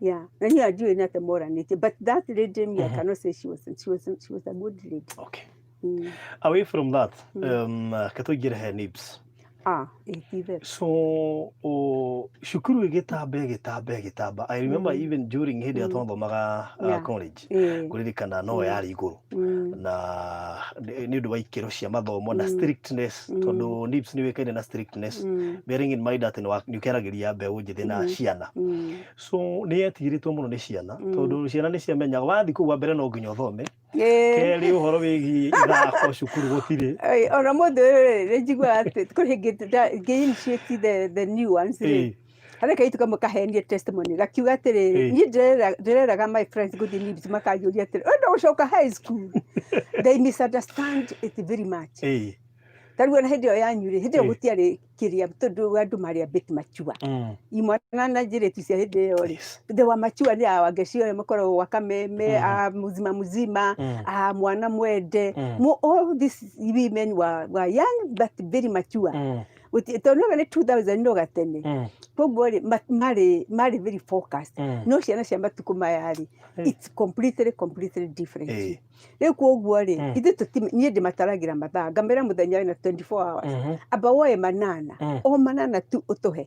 Yeah, na niĩ ndiũĩ nĩ atĩa moranĩtie, but that lady, me, I cannot say she was a good lady. Away from that, ke tũingĩre he NIBS. Ah, ĩ ti itherũ. So cukuru ĩgĩtamba, ĩgĩtamba, ĩgĩtamba. I remember even during hĩndĩ ĩrĩa twathomaga college, kũririkana no yarĩ igũrũ na nĩ ũndũ wa ikĩro cia mathomo na strictness, tondũ NIBS nĩ ũĩkaine na strictness, bearing in mind atĩ nĩ ũkeragĩria mbeũ njĩthĩ na ciana. So nĩ yetigĩrĩtwo mũno nĩ ciana, tondũ ciana nĩ ciamenyaga wathiĩ kũu, wa mbere no nginya ũthome, kerĩ ũhoro wĩgiĩ ithako cukuru gũtirĩ. Ĩ, ona mũthĩ ũyũ rĩ, nĩ njiguaga atĩ kũrĩ hĩndĩ ngĩ-initiate the new ones rĩ, harĩ kairĩtu kamwe kahenie testimony gakiuga atĩrĩrĩ, niĩ ndĩreraga my friends gũthiĩ NIBS, makanjũria atĩrĩ, "Wenda gũcoka high school?" They misunderstand it very much. Ta rĩu ona hĩndĩ ĩyo yanyu rĩ, hĩndĩ ĩyo gũtiarĩ kĩrĩa, tondũ andũ marĩ a bit mature, imwana na njĩrĩtu cia hĩndĩ ĩyo rĩ, they were mature. Nĩ a Wangeci ũyũ makoragwo gwa Kameme, a muzima muzima, a mwana mwende. All these women were young but very mature. Tondũ no nĩ 2000, no gatene. Koguo rĩ, marĩ very focused. No ciana cia matukũ maya rĩ, it's completely, completely different. Rĩu koguo rĩ, ithuĩ tũti, niĩ ndĩmataragĩra mathaa, ngamĩra mũthenya wĩna 24 hours, amba woe 8, o 8 tu ũtũhe,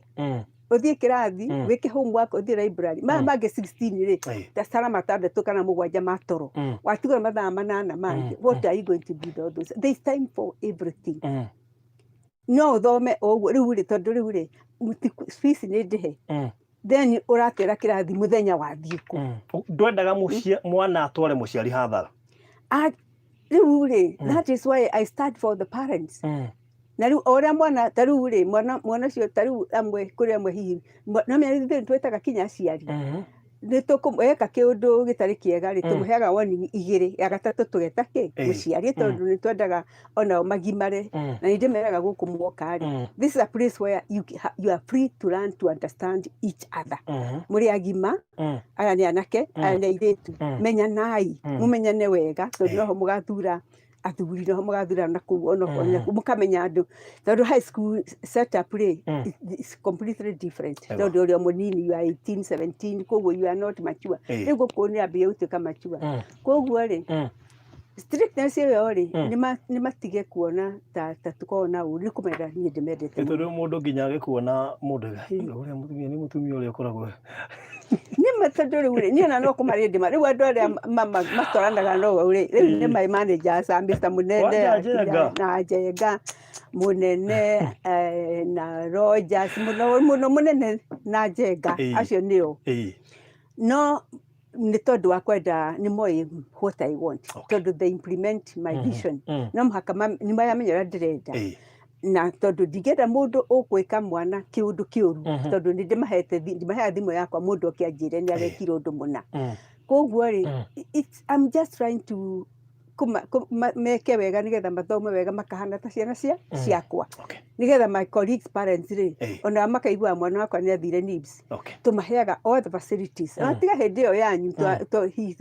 ũthiĩ kĩrathi, wĩke homework, ũthiĩ library. Maya mangĩ 16 rĩ, ta tara 6 kana 7 ma toro. Watigwo mathaa 8 mangĩ. What are you going to do with all those? There is time for everything. No ũthome o ũguo rĩu rĩ, tondũ rĩu rĩ, fees nĩ ndĩhe, then ũratera kĩrathi mũthenya wathiĩ kũ? Ndwendaga mwana atware mũciari hathara. Ah, rĩu rĩ, that is why I stand for the parents. Na rĩu o ũrĩa mwana, ta rĩu rĩ, mwana ũcio, ta rĩu amwe, kũrĩ amwe hihi no menya ithuĩ twĩtaga kinya aciari, nĩ tũkũ kĩũndũ gĩtarĩ kĩega rĩ, tũmũheaga warning igĩrĩ, ya gatatũ tũgeta kĩ mũciari, tondũ nĩ twendaga onao magimare. Na nĩ ndĩmeraga gũkũ mwoka rĩ, this is a place where you are free to learn to understand each other. Mũrĩ agima, aya nĩ anake, aya nĩ airĩtu, menyanai, mũmenyane wega, tondũ noho mũgathura athuri, noho mũgathura na kũu onokorwo mũkamenya andũ, tondũ high school setup rĩ, is completely different. Tondũ ũrĩ o mũnini, you are 18, 17, koguo you are not mature. Rĩu gũkũ nĩ ambia gũtuĩka mature. Koguo rĩ, strictness ĩyo rĩ, nĩ matige kuona ta tũkoragwo na ũru, nĩ kũmenda niĩ ndĩmendete Nĩ mũno. Tondũ mũndũ nginya agĩkuona mũndũ auga, "Hĩ, ũrĩa mũtumia nĩ mũtumia ũrĩa ũkoragwo." Nĩ ma, tondũ rĩu rĩ, niĩ ona no kũmarĩ ndĩma rĩu andũ arĩa matwaranaga no rĩ, rĩu nĩ my managers a Mr. Munene. Wanja akina Njenga. Na Njenga Munene, na Rogers mũno mũno, Munene na Njenga. Acio nĩo. No nĩ tondũ wa kwenda, nĩ moĩ what I want, tondũ they implement my vision. No mũhaka nĩ maramenya ũrĩa ndĩrenda. Na tondũ ndingĩenda mũndũ ũgwĩka mwana kĩũndũ kĩũru, tondũ nĩ ndĩmahete ndimaheaga thimũ yakwa mũndũ oke anjĩre nĩ arekire ũndũ mũna. Koguo rĩ, I'm just trying to meke wega, nĩgetha mathome wega, makahana ta ciana cia ciakwa, nĩgetha my colleagues parents rĩ, ona makaiguaga mwana wakwa nĩ athire NIBS. Tũmaheaga all the facilities. Ona tiga hĩndĩ ĩyo yanyu, hihi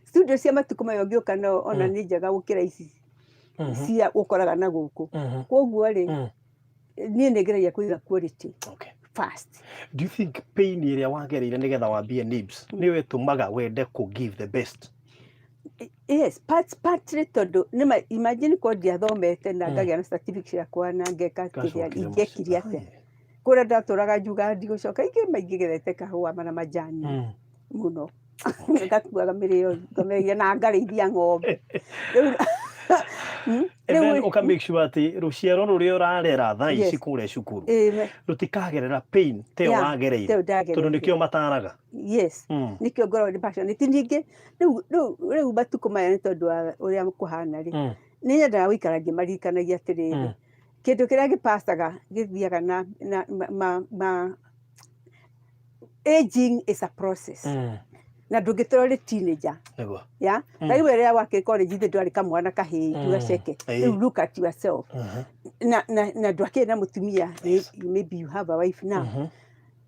studio cia matukũ maya ũngĩũka no ona nĩ njega gũkĩra ici cia ũkoraga na gũkũ. Koguo rĩ, niĩ nĩ ngeragia kũiga quality first. Do you think pain ĩrĩa wagereire nĩgetha wambie NIBS nĩyo ĩtũmaga wende kũ give the best? Yes, partly, tondũ nĩma imagine korwo ndiathomete na ngagĩa na certificate ciakwa na ngeka kĩrĩa, Ngacokire ingĩekire mũciĩ. atĩa? Kũrĩa ndatũraga njugaga ndigũcoka, ingĩ maingĩgerete kahũa na majani mũno, ngakuaga mĩrĩo ngameria na ngarĩithia ng'ombe rĩu. And then Rĩu ũka make sure atĩ rũciaro rũrĩa ũrarera thaa ici kũrĩa cukuru rũtikagerera pain ta ĩyo wagereire, ta ĩyo ndagereire. Tondũ nĩkĩo mataraga. Yes. Nĩkĩo ngoragwo ndĩ passionate. Ningĩ rĩu matukũ maya, nĩ tondũ wa ũrĩa kũhana rĩ, nĩ nyendaga gũikara ngĩmaririkanagia atĩrĩrĩ, kĩndũ kĩrĩa gĩpacaga gĩthiaga na ma aging is a process, na ndũngĩtũra ũrĩ teenager. Ya, ta rĩu ĩrĩa wakĩ college, ithe ndwarĩ kamwana kahĩĩ, gaceke. Rĩu look at yourself, na ndwakĩrĩ na mũtumia. Maybe you have a wife now.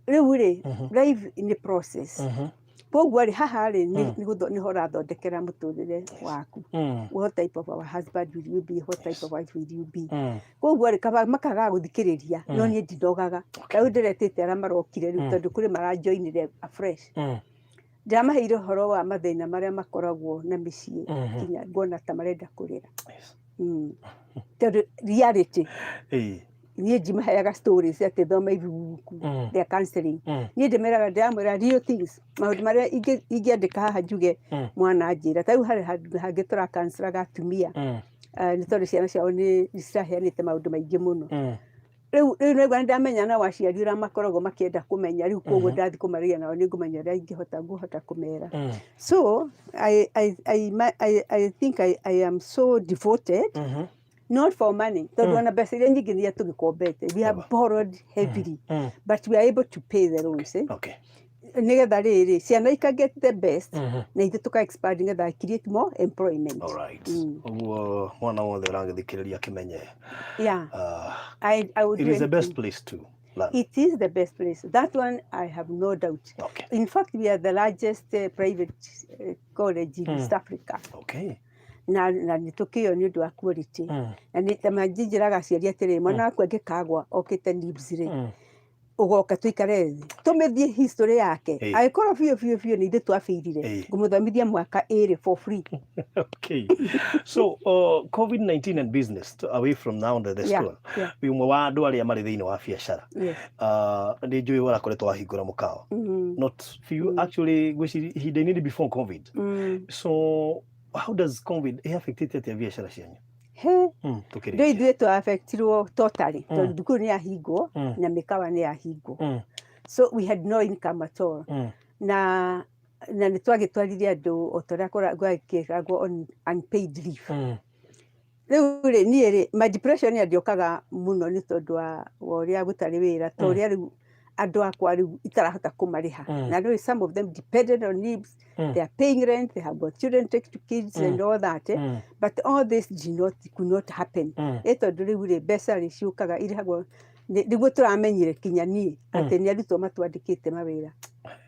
Rĩu rĩ, life nĩ process. Koguo rĩ, haha rĩ, nĩho ũrathondekera mũtũrĩre waku. What type of a husband will you be? What type of wife will you be? Koguo rĩ, kaba makaga gũthikĩrĩria, no niĩ ndinogaga. Rĩu ndĩretĩte arĩa marokire rĩu, tondũ kũrĩ marajoinire afresh. Ndĩramaheire ũhoro wa mathĩna marĩa makoragwo na mĩciĩ, nginya ngona ta marenda kũrĩra. Tondũ reality, niĩ ndimaheaga stories atĩ thoma ibuku rĩa counseling. Niĩ ndĩmeraga, ndĩramwĩra real things, maũndũ marĩa ingĩandĩka haha njuge. Mwana anjĩra ta rĩu harĩ handũ hangĩ tũrakanselaga atumia, nĩ tondũ ciana ciao nĩ ciraheanĩte maũndũ maingĩ mũno. Rĩu naigua nĩ ndamenya nao aciari ũrĩa makoragwo makĩenda kũmenya rĩu, koguo ndathiĩ kũmarĩria nao nĩ ngũmenya ũrĩa ingĩhota ngũhota kũmera. So I think I am so devoted, not for money, tondũ ona mbeca iria nyingĩ nĩ tũgĩkombete. We have borrowed heavily, but we are able to pay the loans, eh? Nĩgetha rĩrĩ ciana ika get the best, na ithuĩ tũka expand nĩgetha create more employment. All right. Ũguo mwana wothe ũragĩthikĩrĩria akĩmenye Yeah, I would it do is the best anything. place to learn. It is the best place. That one I have no doubt. In fact, we are the largest private college in East Africa. Na nĩ tũkĩo nĩ ũndũ wa quality. Na nĩ ta manjĩraga aciari atĩrĩ, mwana waku angĩkagwa okĩte NIBS rĩ, ũgoka tũikare thĩ tũmĩthiĩ history yake. Angĩkorwo biũ biũ biũ nĩ ithuĩ twabĩirire, ngũmũthomithia mwaka ĩrĩ for free. Okay. So COVID-19 and business, away from now the school. Wĩ ũmwe wa andũ arĩa marĩ thĩinĩ wa biacara. Nĩ njũĩ ũrakoretwo wahingũra mũkawa. Not few, actually, ngwĩciria ihinda inini before COVID. So how does COVID ĩaffectĩte atĩa biacara cianyu? He. Tũkĩrĩkia. Ndũ ithuĩ twa-affectirwo totally, tondũ thukuru nĩ yahingwo na mĩkawa nĩ yahingwo. So we had no income at all. Na nĩ twagĩtwarire andũ o ta ũrĩa gwagĩkĩragwo on unpaid leave. Rĩu rĩ, niĩ rĩ, my depression yandĩũkaga mũno nĩ tondũ wa ũrĩa gũtarĩ wĩra, ta ũrĩa rĩu andũ akwa rĩu itarahota kũmarĩha. Na rĩu some of them depended on NIBS. They are paying rent, they have got children, take to kids and all that, eh? But all this did not, could not happen. Ĩ tondũ rĩu rĩ, mbeca rĩ ciũkaga irĩhagwo nĩguo tũramenyire kinya niĩ atĩ nĩ arutwo matwandĩkĩte mawĩra.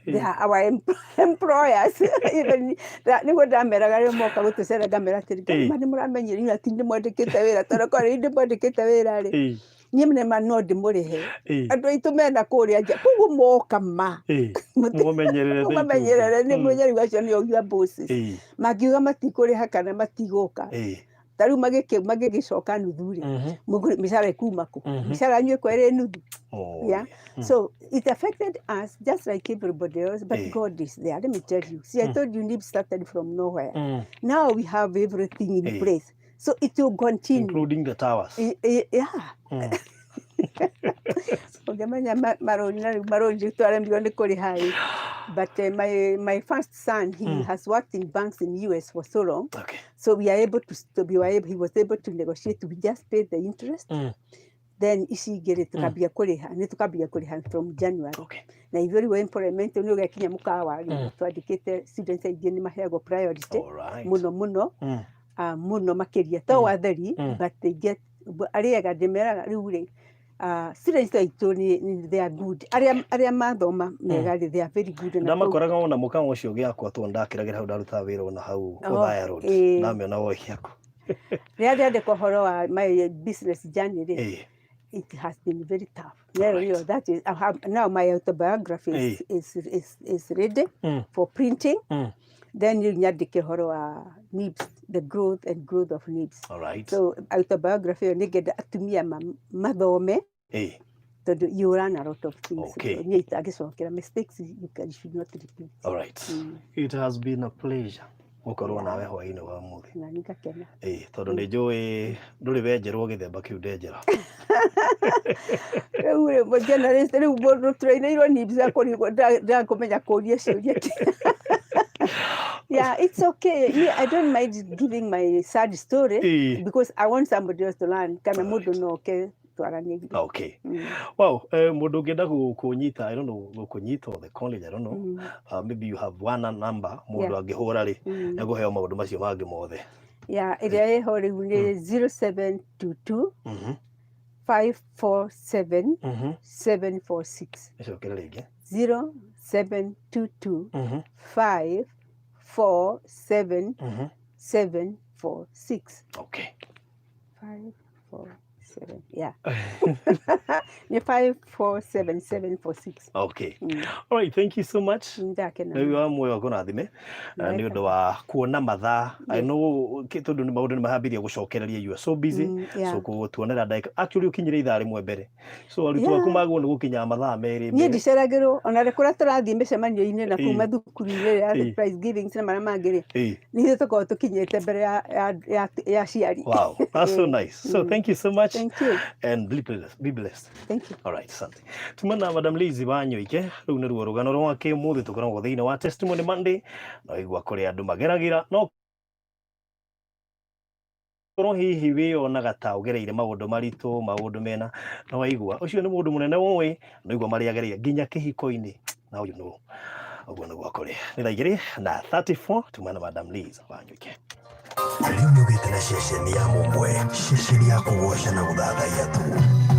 They are our employers. Even nĩguo ndameraga rĩrĩa moka gũtũcera, ngamera atĩrĩ, "Ma nĩ mũramenyire inyuĩ atĩ nĩ mwandĩkĩte wĩra, tondũ korwo nĩ mwandĩkĩte wĩra rĩ, niĩ nĩma no ndĩmũrĩhe." Andũ aitũ mena kũrĩa nja, koguo moka ma Mũmenyerere. Mũmamenyerere nĩ mũmenye rĩu acio nĩo your bosses. Mangiuga matikũrĩha kana matigũka, ta rĩu magĩgĩcoka nuthu rĩ, mĩcara ĩkuma kũ? Mĩcara yanyu ĩkwa ĩrĩ nuthu. Oh, Yeah. So it affected us just like everybody else, but God is there. Let me tell you. See, I told you NIBS started from nowhere. Now we have everything in place. So it will continue. Including the towers. Yeah. Ũngĩmenya marũni na rĩu marũni twaremirwo nĩ kũrĩha ĩ. But my first son, he has worked in banks in US for so long. So we are able to we were able, he was able to negotiate. We just paid the interest. Then ici ingĩ rĩ, tũkambia kũrĩha, nĩ tũkambia kũrĩha from January. Na ithuĩ rĩu employment nĩ ũgekinya mũkawa rĩ, twandĩkĩte students aingĩ nĩ maheagwo priority mũno mũno, mũno makĩria to watheri, but they get arĩa ega. Ndĩmeraga rĩu rĩ, students aitũ they are good, arĩa mathoma mega rĩ, they are very good na Ndamakoraga ona mũkawa ũcio gĩakwa tondũ ndakĩragĩra hau ndarutaga wĩra ona hau Oh, Othaya Road. Ndamĩona wo ĩgĩakwo. Rĩrĩa ndĩandĩka ũhoro wa my business journey rĩ, it has been very tough. Yeah, that is, I have, now my autobiography is ready for printing. Then you nyandĩke ũhoro wa NIBS, the growth and growth of NIBS. So autobiography ĩyo nĩngenda atumia mathome, tondũ you learn a lot of things. Niĩ itangĩcokera mistakes you should not repeat. All right. It has been a pleasure gũkorwo nawe hwaĩ-inĩ wa ũmũthĩ. Na nĩ ngakena. Ĩĩ, tondũ nĩ njũĩ ndũrĩ wenjerwo gĩthemba kĩu ndenjera. Rĩu rĩ, journalist rĩu mũndũ tũrainĩirwo NIBS akũrigwo ndakũmenya kũria ciũria. Yeah, it's okay. Me, I don't mind giving my sad story because I want somebody else to learn, kana mũndũ no oke twaranĩrie. Wow, mũndũ ũngĩenda kũnyita, I don't know, gũkũnyita or the college, I don't know. Maybe you have one number mũndũ angĩhũra rĩ, nĩekũheo maũndũ macio mangĩ mothe. Yeah, ĩrĩa ĩho rĩu nĩ 0722 547 746. Ĩcokere rĩngĩ. 722 5 4 7 7 4 6. 5 4 7, yeah, nĩ 5 4 7 7 4 6. Okay. All right, thank you so much. Ndakena. Nĩ wa muoyo akũrathime nĩ ũndũ wa kuona mathaa. I know tondũ nĩ maũndũ nĩ mahambirie gũcokereria, you are so busy. So kũtuonera ndagĩka, actually ũkinyire ithaa rĩmwe mbere, so arutwo aku magwo nĩ gũkinya mathaa 2 Niĩ mbere. Ndiceragĩrwo ona kũrĩa tũrathiĩ mĩcemanio-inĩ na kũu mathukuru-inĩ ya prize givings na marĩa mangĩ rĩ, nĩ ithuĩ tũkoragwo tũkinyĩte mbere ya aciari. Wow, that's so nice. So thank you so much. Thank you. And be blessed. Be blessed. Thank you. All right, asante. Tumana Madam Liz Wanyoike, rĩu nĩruo rũgano rwake. Ũmũthĩ tũkoragwo thĩinĩ wa Testimony Monday, na waigua kũrĩa andũ mageragĩra, no korwo hihi wĩyonaga ta ũgereire maũndũ maritũ, maũndũ mena, na waigua ũcio nĩ mũndũ mũnene ũĩ, na waigua marĩa agereire nginya kĩhiko-inĩ, na ũyũ nũ ũguo nĩguo kũrĩ. Nĩ thaa 2:34. Tumana Madam Liz Wanyoike. Rĩu nĩ ũgĩte na ceceni ya mũmwe, ceceni ya kũgoca na gũthathaiya tu.